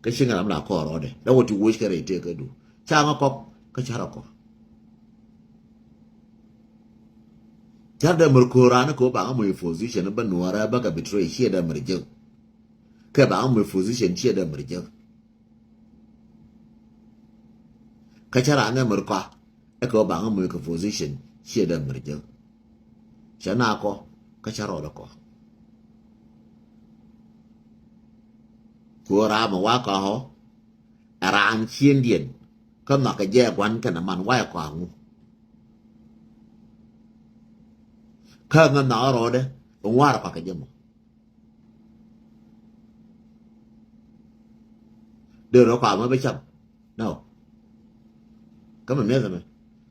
kä cieŋ ram la kɔɔr rɔɔdɛ la wä ti woc kɛ rɛy tëëkädu. Ca ŋä kɔk kä ca rɔ kɔk. Ca dee mär ko̱o̱r raan kɛ wä ba ŋä moc position bä nuɔɔrä bä kɛ betray ciɛ dee mär jek. Kɛ ba ŋä moc position ciɛ dee mär jek. Kä cä raan ɛ mär kɔa ɛ kɛ ɣöö ba ŋä moc kɛ position ciɛ dee mär jek. Cɛ na kɔ kä cä rɔɔdɛ kɔ. Kɛ ɣöö raam ɛ wa kɔa ɣɔ̱ ɛ raan ciëndiɛn kä nhɔakɛ jɛ ɛ gua̱n kɛnɛ man wa ɛ kɔa ŋu. Kä ŋä nhɔakä rɔɔdɛ ɛ ŋuaar ɛ kɔakɛ jɛ mɔ. Dee rɔ kɔam mɛ bä cam. No. Kä mɛ mi̱eth ɛmɛ.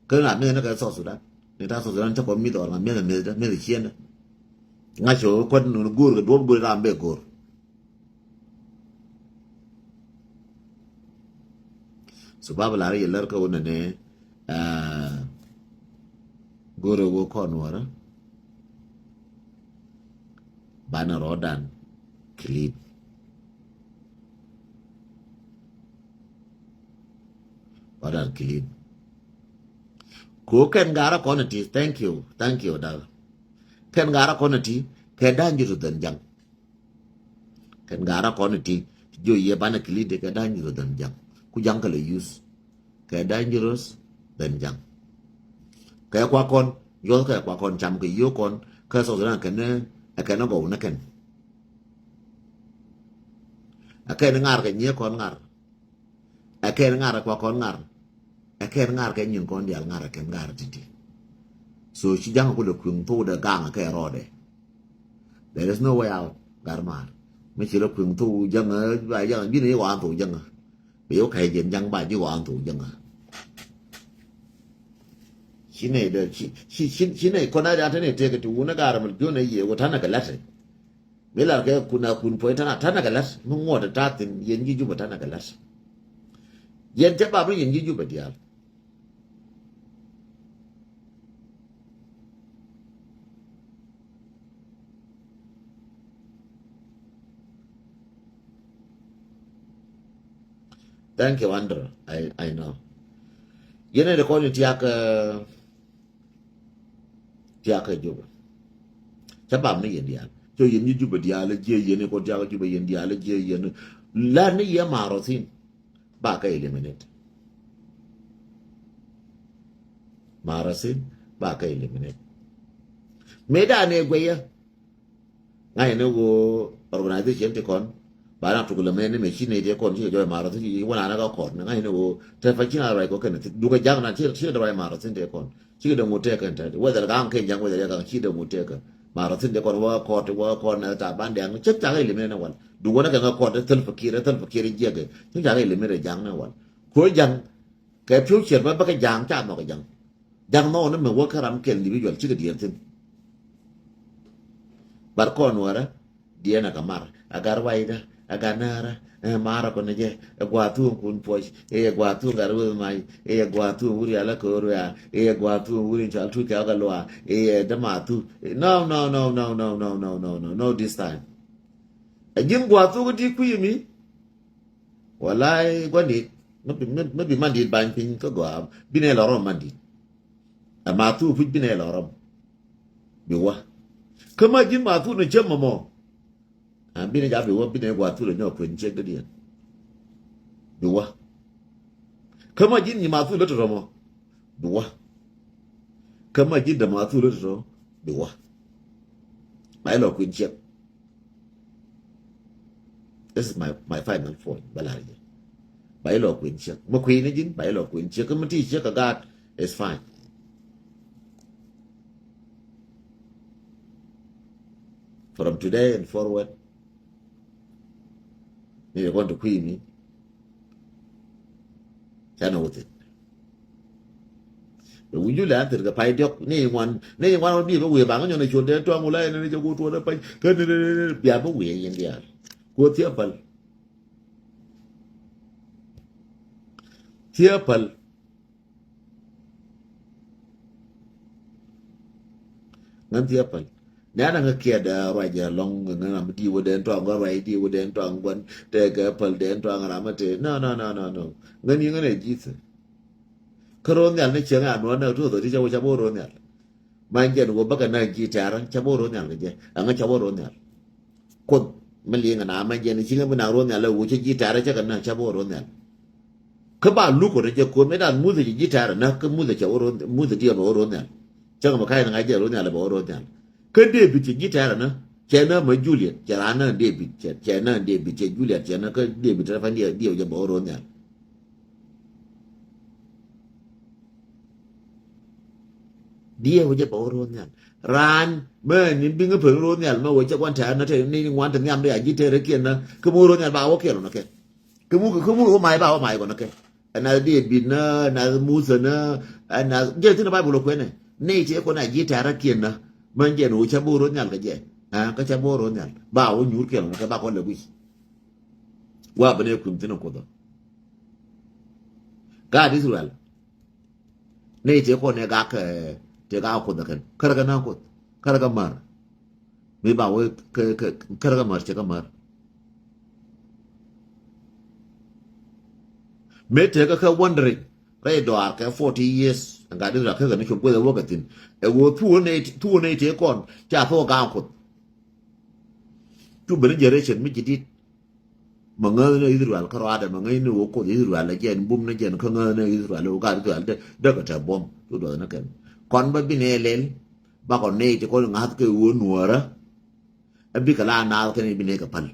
Kä na mi̱eth ni kɛ South Sudan. Ni ta̱a̱ South Sudan cä kɔ mi̱eth ɔr ŋa mi̱eth ɛ mi̱eth dä, mi̱eth ɛ cieen dä. Ŋa̱c cɛ wä kuäär ni go̱o̱r kɛ duɔ̱ɔ̱p go̱o̱r ram bɛ go̱o̱r. So Baba lar yɛ lär kä wä nɛnɛ, ah, go̱o̱r ɛ wä kɔn wärä. Banɛ rɔɔdan clean. Rɔɔdan clean. Ko kɛn garä kɔn ti, thank you, thank you dal. Kɛn garä kɔn ti, kɛ dangerous than jaŋ. Kɛn garä kɔn ti, jo yɛ banɛ clean ti kɛ dangerous than jaŋ. Ku jaŋ kɛ lɛ use. Kɛ dangerous than jaŋ. Kɛ kua kɔn, yuɔth kɛ kua kɔn cam kɛ yio kɔn, kɛ South Sudan kɛn, ɛ kɛn gɔw ni kɛn. Ɛ kɛn ŋar kɛ nyie kɔn ŋar. Ɛ kɛn ŋar kua kɔn ŋar. Ɛ kɛn ŋar kɛ nyin kɔn dial ŋar ɛ kɛn ŋar titi. So ci jaŋ ku lɛ kuiŋ thok dɛ gaŋ kɛ rɔɔdɛ. There is no way out, gar maar. Mi ci lɛ kuiŋ thok jaŋ, ba jaŋ, bi ni wan thok jaŋ. Bi yɛ wä ka̱c jɛn ja̱ŋ ba ji̱ ɣɔaa an thok jäŋä. Ci nɛy dee, ci, ci, ci, ci nɛy kɔn a rian te nɛy tëëk ti wun a gaar mɛ jiön a yiëë wä ta̱nɛ kɛ la̱t. Mi lar kɛ kun a kun puɔ̱ny ta̱nɛ, ta̱nɛ kɛ la̱t. Mi ŋuɔt a ta̱a̱ thi̱n yɛn ji̱ Jubɛ ta̱nɛ kɛ la̱t. Yɛn cä bap ni yɛn ji̱ Jubɛ diaal. Thank you, Andrew. I, I know. Yɛn ɛ kɔn in tiak, eh, tiak ɛ Jubɛ. Cä bam ni yɛn diaal. Cɛ yɛn ni Jubɛ diaal jiɛ yɛn kɔn tiak ɛ Jubɛ yɛn diaal jiɛ yɛn. La ni yɛ marɔ thin. Ba kɛ eliminate. Marɔ thin. Ba kɛ eliminate. Mëë daanɛ guɛyä. Ŋa̱c ni ɣöö organization ti kɔn ba na tuk lɛ mɛn ni mɛ ci nɛy ti kɔn ci kɛ jɔɔy marɔ thin ci wä na na ka kɔr ni ŋa̱c ni ɣöö te fa ci na ruac kɔ kɛn thi dukɛ ja̱ŋ na ci ci dɛ ruac marɔ thin ti kɔn ci kɛ dɛ ŋut tɛk kɛn tɛt whether gaŋ kɛn ja̱ŋ whether ya gaŋ ci dɛ ŋut tɛk kɛ marɔ thin ti kɔn wä kɔr ti wä kɔr na ta ban dɛŋ cɛ ca kɛ limit ni wal duk wä na kɛ ŋa kɔr ti thil fakir thil fakir jiɛk cɛ ca kɛ limit ja̱ŋ ni wal ko ja̱ŋ kɛ future bä bä kɛ ja̱ŋ ca nhɔk kɛ ja̱ŋ. Ja̱ŋ nhɔk ni mɛ wä kä ram kɛl individual cikɛ diɛn thi̱n. Bar kɔn wärä diɛn a kɛ mar a gar waydä a gar näärä. Ɛ marä kɔn jɛ ɛ gua̱a̱ thuŋ kun puɔc ɛ yɛ gua̱a̱ thuŋ gar weth mac ɛ yɛ gua̱a̱ thuŋ wuri ala kɛ wuri a ɛ yɛ gua̱a̱ thuŋ wuri in cual tuc kɛ ɔgɛ luaa ɛ yɛ dämaathu. No, no, no, no, no, no, no, no, no, no, this time. Ɛ ji̱n gua̱a̱ thuŋ di kui̱ mi. Walay gua̱n dit mi bi, mi bi man dit bany piny kä gɔaa binɛ lɔ rɔm man dit. Ɛ ma thu puc binɛ lɔ rɔm. Bi wä kä ma ji̱n ma thu ni cem mɔmɔ. An binɛ ja bi wä binɛ gua thu lɔ nyɔ kuen ciek dä diɛn. Bi wä kä ma ji̱n nyi ma thu lɔ ti rɔmɔ. Bi wä kä ma ji̱n dɛ ma thu lɔ ti rɔmɔ. Bi wä ma ilɔ kuen ciek. This is my, my final point. Ba lar jɛ. Ba ilɔ kui̱n ciek. Ma kui̱n ni ji̱n, ba ilɔ kui̱n ciek. Kä ma ti ciek kä gaat is fine. From today and forward, ni yɛ kɔn ti kui̱ mi. Canɛ wä thi̱n. Bɛ wi̱c ju lɛ an thil kɛ pay diɔ̱k ni ŋuan ni ŋuan wä bi bɛ wëë baŋ nyɔn a cuɔl dee tuaŋ wula ɛn ni jɛ ku tuɔl dee pay kä ni ni ni bia bɛ wëë yɛn diaal. Kuɔ thiɛ päl. Thiɛ päl. Ŋän thiɛ päl. Nɛn aŋä kiɛt ruac ɛlɔ̱ŋ ŋän ram di wä den tɔŋ ruac di wä den tɔŋ guan tɛkɛ päl den tɔŋ ram te. No, no, no, no, no. Ŋän yi ŋän ɛ ji̱th. Kä ro̱o̱ nhial ni cieŋ a nuɔ̱n nɛ tuɔth ɔ ti ca wä ca bä ro̱o̱ nhial. Mac jɛn wä bäkɛ na̱a̱ŋ ji̱ tɛ̈rä ca bä ro̱o̱ nhial kɛ jɛ. Aŋä ca bä ro̱o̱ nhial. Kuoth mi liŋ na mɛ jɛn ci ŋä bi na ruɔ̱n nhial ɛ wucä ji̱ tɛ̈rä cä kɛ na cä bi wä ruɔ̱n nhial. Kä ba luk kɔn jɛ kuoth mi dan muthɛ ci ji̱ tɛ̈rä na kä muthɛ cɛ wä ruɔ̱n muthɛ diɛ bɛ wä ruɔ̱n nhial. Cä kɛ mɛ ka̱c na ŋa̱c jɛ ruɔ̱n nhial ɛ bɛ wä ruɔ̱n nhial. Kä David cɛ ji̱ tɛ̈rä na cɛ na mɛ Juliet cɛ ran na David cɛ cɛ na David cɛ Juliet cɛ na kä David tɛ̈rä fan diɛ diɛ jɛ bɛ wä ruɔ̱n nhial. Diɛ wä jɛ bɛ wä ruɔ̱n nhial. Raan mɛ ni biŋä pek ruɔ̱n nhial mɛ wä cɛ guan tɛ̈rä na te ni ŋuan te nhiam de a ji̱ tɛ̈rä kiɛn na kä mɛ wä ruɔ̱n nhial ba wä kiɛn run na kɛ. Kä mu kä mu wä may ba wä may kɔn na kɛ. Ɛ nath David nä, ɛ nath Muthɛ nä, ɛ nath jɛ thin ɛ Baibol ɛ kuɛnɛ. Nɛy tëë kɔn a ji̱ tɛ̈rä kiɛn nä. Män jɛn ɣöö cä bo̱o̱r ɣöö nhial kɛ jɛ. Ɛ, kä cä bo̱o̱r ɣöö nhial. Ba ɣöö nyuur kɛl ŋuɔ̱t kɛ ba kɔn lɛ guic. Wa ben ɛ kui̱m thi̱n ɛ Kuoth ɔ. Gaat Israel. Nɛy tëë kɔn ɛ gak, ɛ, tëë gak Kuoth ɛ kɛn. Kärɛ kɛ na̱a̱ŋ Kuoth. Kärɛ kɛ mär. Mi ba wee kɛ, kɛ, kärɛ kɛ mär cɛ kɛ mär. Mëë tekɛ kɛ wondering rɛy dɔaar kɛ forty years. Ɛn gat Israel kɛ kɛ ni cop gueth ɛ wä kɛ thi̱n. Ɛ ɣöö thuɔ̱ɔ̱ nɛy, thuɔ̱ɔ̱ nɛy tëë kɔn ca thuɔ̱ɔ̱ ga̱a̱ŋ Kuoth. Cu ben ni generation mi ji̱ di̱t. Ma ŋäth ni Israel kä ruaadɛ, ma ŋäth ni wä Kuoth Israel ɛ jɛn bum ni jɛn kä ŋäth ni Israel wä gat Israel dee, dee kɛ tɛ buɔ̱m. Cu duɔth ni kɛn. Kɔn bä bi nɛ lɛl, bakɔ nɛy ti kɔn ŋa̱th kɛ wä nuɔ̱ɔ̱rä. Ɛ bikɛ la naath kɛn i̱ bi nɛ kɛ päl.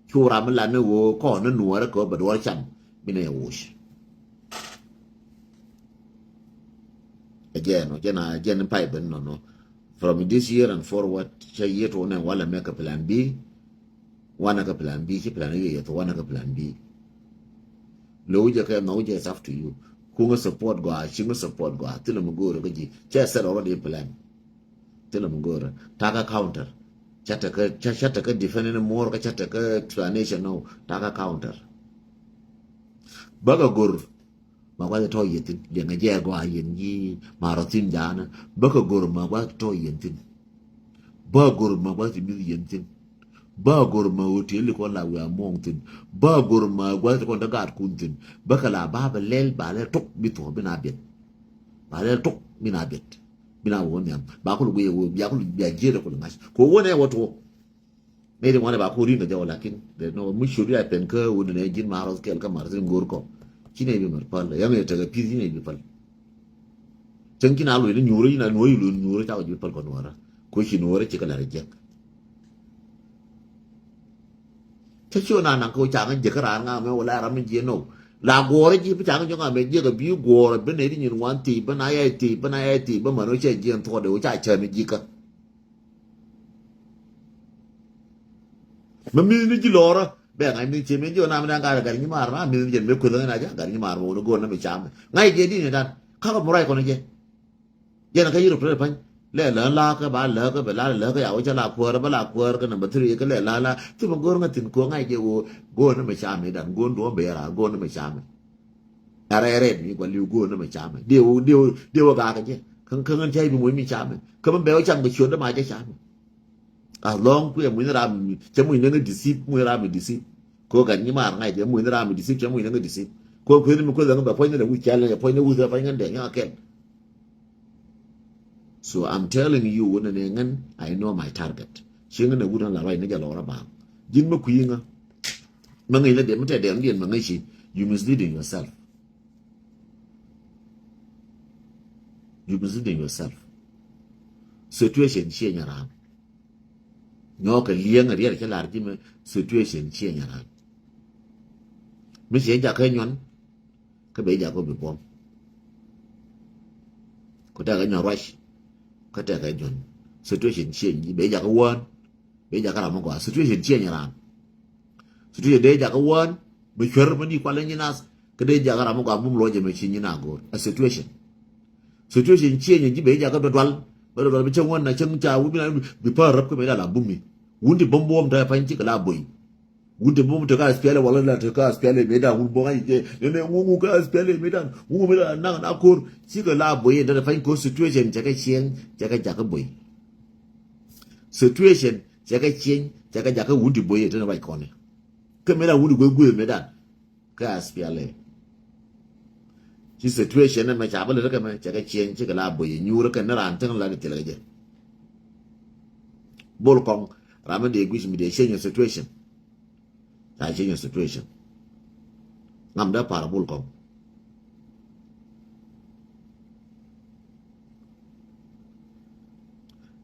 Cu ram mi lat ni ɣöö kɔn ni nuɔɔrä kɛ ɣöö bɛ duɔɔr cam bi nɛ woc. Ɛ jɛn ɔ, jɛn a, jɛn in pay ben nɔnɔ. From this year and forward, cɛ yiet wä nɛ walɛ mɛ kɛ plan B. Wanɛ kɛ plan B, ci plan A yɛ yɛ thok, wanɛ kɛ plan B. Lo̱w jɛ kɛ nhɔk jɛ, it's up to you. Kuŋä support gɔaa, ciŋä support gɔaa, thilɛ mi go̱o̱rä kä ji̱. Cɛ set already plan. Thilɛ mi go̱o̱rä. Takä counter. Ca tekɛ, ca, ca tekɛ defend ni muɔr kä ca tekɛ explanation nɔ. Takä counter. Bäkɛ go̱r ma gua̱th tɔ̱ yɛn thi̱n. Liɛŋɛ jɛ gɔaa yɛn yi ma rɔ thi̱n jaanä. Bäkɛ go̱r ma gua̱th tɔ̱ yɛn thi̱n. Bä go̱r ma gua̱th ti mi̱th yɛn thi̱n. Bä go̱r ma hotel kɔn la wiaa muɔ̱ɔ̱ŋ thi̱n. Bä go̱r ma gua̱th ti kɔn te gaatkun thi̱n. Bäkɛ la ba bɛ lɛl, ba lɛl tok bi thuɔ̱k bi na biɛt. Ba lɛl tok bi na biɛt. Bi na wä nhiam. Ba kul guiy wä, bia kul bia jiet kul ŋa̱c. Ko wä nɛ wä tuɔ. Nɛ di ŋuan ba kul rin kɛ jɔw, lakin there's no, mi ciöt ya pen kä wä nɛ ji̱n ma rɔth kɛl kä mar thi̱n go̱r kɔ. Ci nɛ bi mar pal. Yaŋ yɛ tekɛ pi̱th ci nɛ bi pal. Cäŋ ci na luɔc ni nyuurä, ci na nuɔ̱ɔ̱c luɔc nyuurä, ca kɔ ji̱ pal kɔ nuɔ̱ɔ̱rä. Ko ci nuɔ̱ɔ̱rä ci kɛ lar jek. Cä ci ɣän a naŋ kɛ wä ca ŋä jek kä raan ŋa mɛ wä la ram mi jiɛ nɔw. La guɔ̱ɔ̱rä ji̱ bi ca ŋä jɔ̱ŋ a mɛ jiɛk a bi guɔ̱ɔ̱rä bi nɛ di nyin wan thi̱i̱ bi na yɛ thi̱i̱ bi na yɛ thi̱i̱ bi män wä cɛ jiɛn thuɔ̱ɔ̱dɛ wä ca cä mi ji̱kä. Mɛ mi̱th ni ji̱ lɔɔrä bɛ ŋa̱c mi̱th cie mɛ ji̱ ɣän a mi na gat gat nyi maar ma mi̱th ni jɛn mɛ kueth ŋä na jɛ gat nyi maar mɛ wä ni go̱o̱r ni mi camɛ ŋa̱c jɛ di ni dan. Kakä mɛ ruac kɔn jɛ. Jɛn kä Europe tɔtɔ pa̱ny. Lɛ lä la̱a̱kä ba läkä bɛ la̱a̱ läkä ya wä cä la kuäär bä la kuäär kä number three kä lɛ la̱a̱ la̱a̱. Thimɛ go̱o̱r ŋä thi̱n ko̱ ŋa̱c jɛ ɣöö go̱o̱r ni mɛ camɛ dan go̱o̱r duɔ̱ɔ̱m bɛ raar go̱o̱r ni mɛ camɛ. Ɛ rɛɛt rɛɛt mi gua̱l li̱w go̱o̱r ni mɛ camɛ. Diɛ wä diɛ wä diɛ wä gakä jɛ. Kä kä ŋän cä i̱ bi moc mi camɛ. Kä mi bɛ wä cam kɛ ciöt dä ma cä camɛ. As long kuɛ muny ni ram mi cä muny ni ŋä deceive muny ram mi deceive. Ko gat nyi maar ŋa̱c jɛ muny ni ram mi deceive cä muny ni ŋä deceive. Ko kueth mi kueth ŋä bɛ puɔ̱ny ni lɛ wi̱c cɛl ni jɛ puɔ̱ny ni wi̱c puɔ̱ny ŋän dɛ nyɔk kɛl. So I'm telling you, wun ni ŋän, I know my target. Ci ŋän ni wun ni la ruac ni jɛ lɔr a baaŋ. Ji̱n mi kui̱ ŋä. Mi ŋäc ni dee mi tɛ dee ni diɛn mi ŋäc ci. You misleading yourself. You misleading yourself. Situation ciɛ nyɛ raan. Nyɔk kɛ liɛŋ a riɛl cä lar ji̱ mi situation ciɛ nyɛ raan. Mi ciɛ jakä nyuan. Kä ben jakä bi buɔ̱m. Ku tekɛ nyɔn ruac. Kä tekɛ nyɔn situation change. Ben jakä wään. Ben jakä ram mi gɔaa situation change ran. Situation dee jakä wään. Bi cuer mi ni kualɛ nyi nath. Kä dee jakä ram mi gɔaa bum luɔcɛ mi ci nyi na go̱o̱r a situation. Situation change ji̱ ben jakä dual. Bä dual bi cäŋ wän na cäŋ ca wun bi na bi pär räp kä ben la la bum mi. Wun ti bum buɔ̱m te pany ci kɛ la boy. Wun te bum te ka S P L A wala la te ka S P L A me dan wun bom ai je. Ne ne ngu ngu ka S P L A me dan. Ngu ngu me dan na na kor. Ci ka la boy dan fa ko situation cɛ ka cieŋ cɛ ka jakä boy. Situation cɛ ka cieŋ cɛ ka jakä wun ti boy te na bai kɔne. Ke me dan wun ti gwe gwe me dan. Ka S P L A. Ci situation ne me ca bä le ke me cɛ ka cieŋ ci ka la boy nyur ke ne ran ten la ke til ke je. Bol kɔŋ ram me de gwis mi de change situation. Ca change situation. Ŋam dee par bul kɔŋ.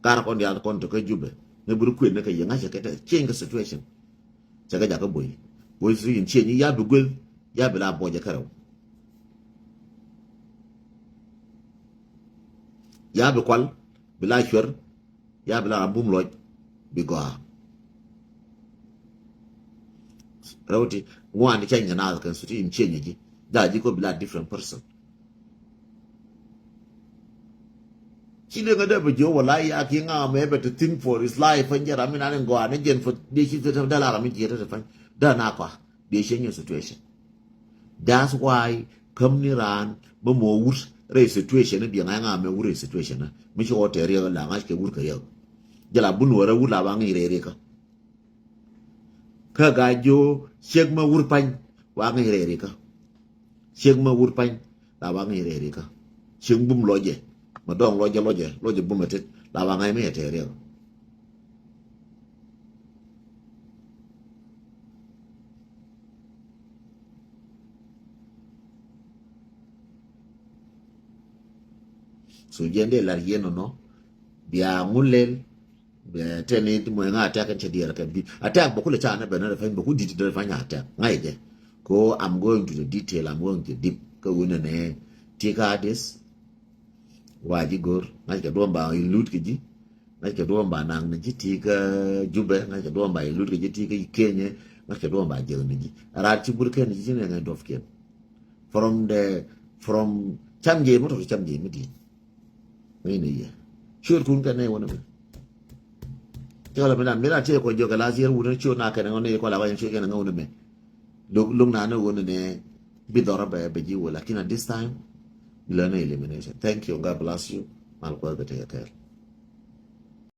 Kar kɔn dial kɔn to kä Jubɛ. Ni bur kuen ni kɛ yɛ ŋa̱cɛ kɛ tɛ change situation. Cɛ kɛ jakä boy. Boy situation change ya bi guel ya bi la bɔjɛ kärɛw. Ya bi kual bi la cuer. Ya bi la ram bum lɔc bi gɔaa. Rɛw ti ŋuan ti cɛny kɛ naath kɛn suti in cieny ji̱. Ja̱ ji̱ kɔ bi la different person. Ci liŋ a dee bi jiö wala ya ki ŋa mɛ bɛ ti think for his life. Ɛn jɛ ram mi nan in gɔaa ni jɛn for dee ci fi dee la ram mi jiɛ te te fany dee na kɔa dee ci nyɛ situation. That's why käm ni raan bä mɔ wut rɛy situation ni biɛ ŋa ŋa mɛ wut rɛy situation ni mi ci wä tɛ riɛk la ŋa̱c kɛ wut kɛ riɛk. Jɛ la bun wä rɛ wut la ba ŋi̱i̱ rɛy riɛkä. Kä gaa jiö ciek mä wur pany wa ŋäc rɛy rikä. Ciek mä wur pany la wa ŋäc rɛy rikä. Ciek bum lɔcɛ ma dɔŋ lɔcɛ lɔcɛ lɔcɛ bum ɛ tet la wa ŋa̱c mi ɛ tɛɛr riɛk. So jɛn dee lar yien nɔnɔ bia ŋun lel. Bɛ tɛni ti mɔ ŋa attack kɛn cɛ diɛɛr kɛn bi attack bɛ kulɛ ca nɛ bɛ nɛ rɛ fany bɛ ku dit dɛ fany attack ŋa ijɛ. Ko I'm going to the detail, I'm going to deep kä wunɛ nɛ ti ka dis. Wa ji̱ go̱r ŋa̱c kɛ duɔ̱m ba ilut kɛ ji̱. Ŋa̱c kɛ duɔ̱m ba naŋ ni ji̱ ti kä Jubɛ, ŋa̱c kɛ duɔ̱m ba ilut kɛ ji̱ ti kä Kenya. Ŋa̱c kɛ duɔ̱m ba jek ni ji̱ rat ci bur kɛn ji̱ ci nɛ ŋa̱c dɔf kiɛn. From the, from cam jɛ mi tɔt cam jɛ mi di̱i̱t. Ŋäcnɛ yɛ ciöötkun kɛn nɛ wänɛ mɛ. Cɛ kɔ la mi dan mi dan cɛ kɔ jiök kɛ last year wutɛ ciöt na kɛn ŋä ni kɔ la wanyɛ ciöt kɛn ŋä wänɛ mɛ. Lo̱k lo̱k na ni wänɛ nɛ bi dhɔrɔ bɛ bɛ ji̱ wä, lakin at this time bi lɛ ni elimination. Thank you, God bless you. Mal kuäth bɛ tekɛ kɛɛl.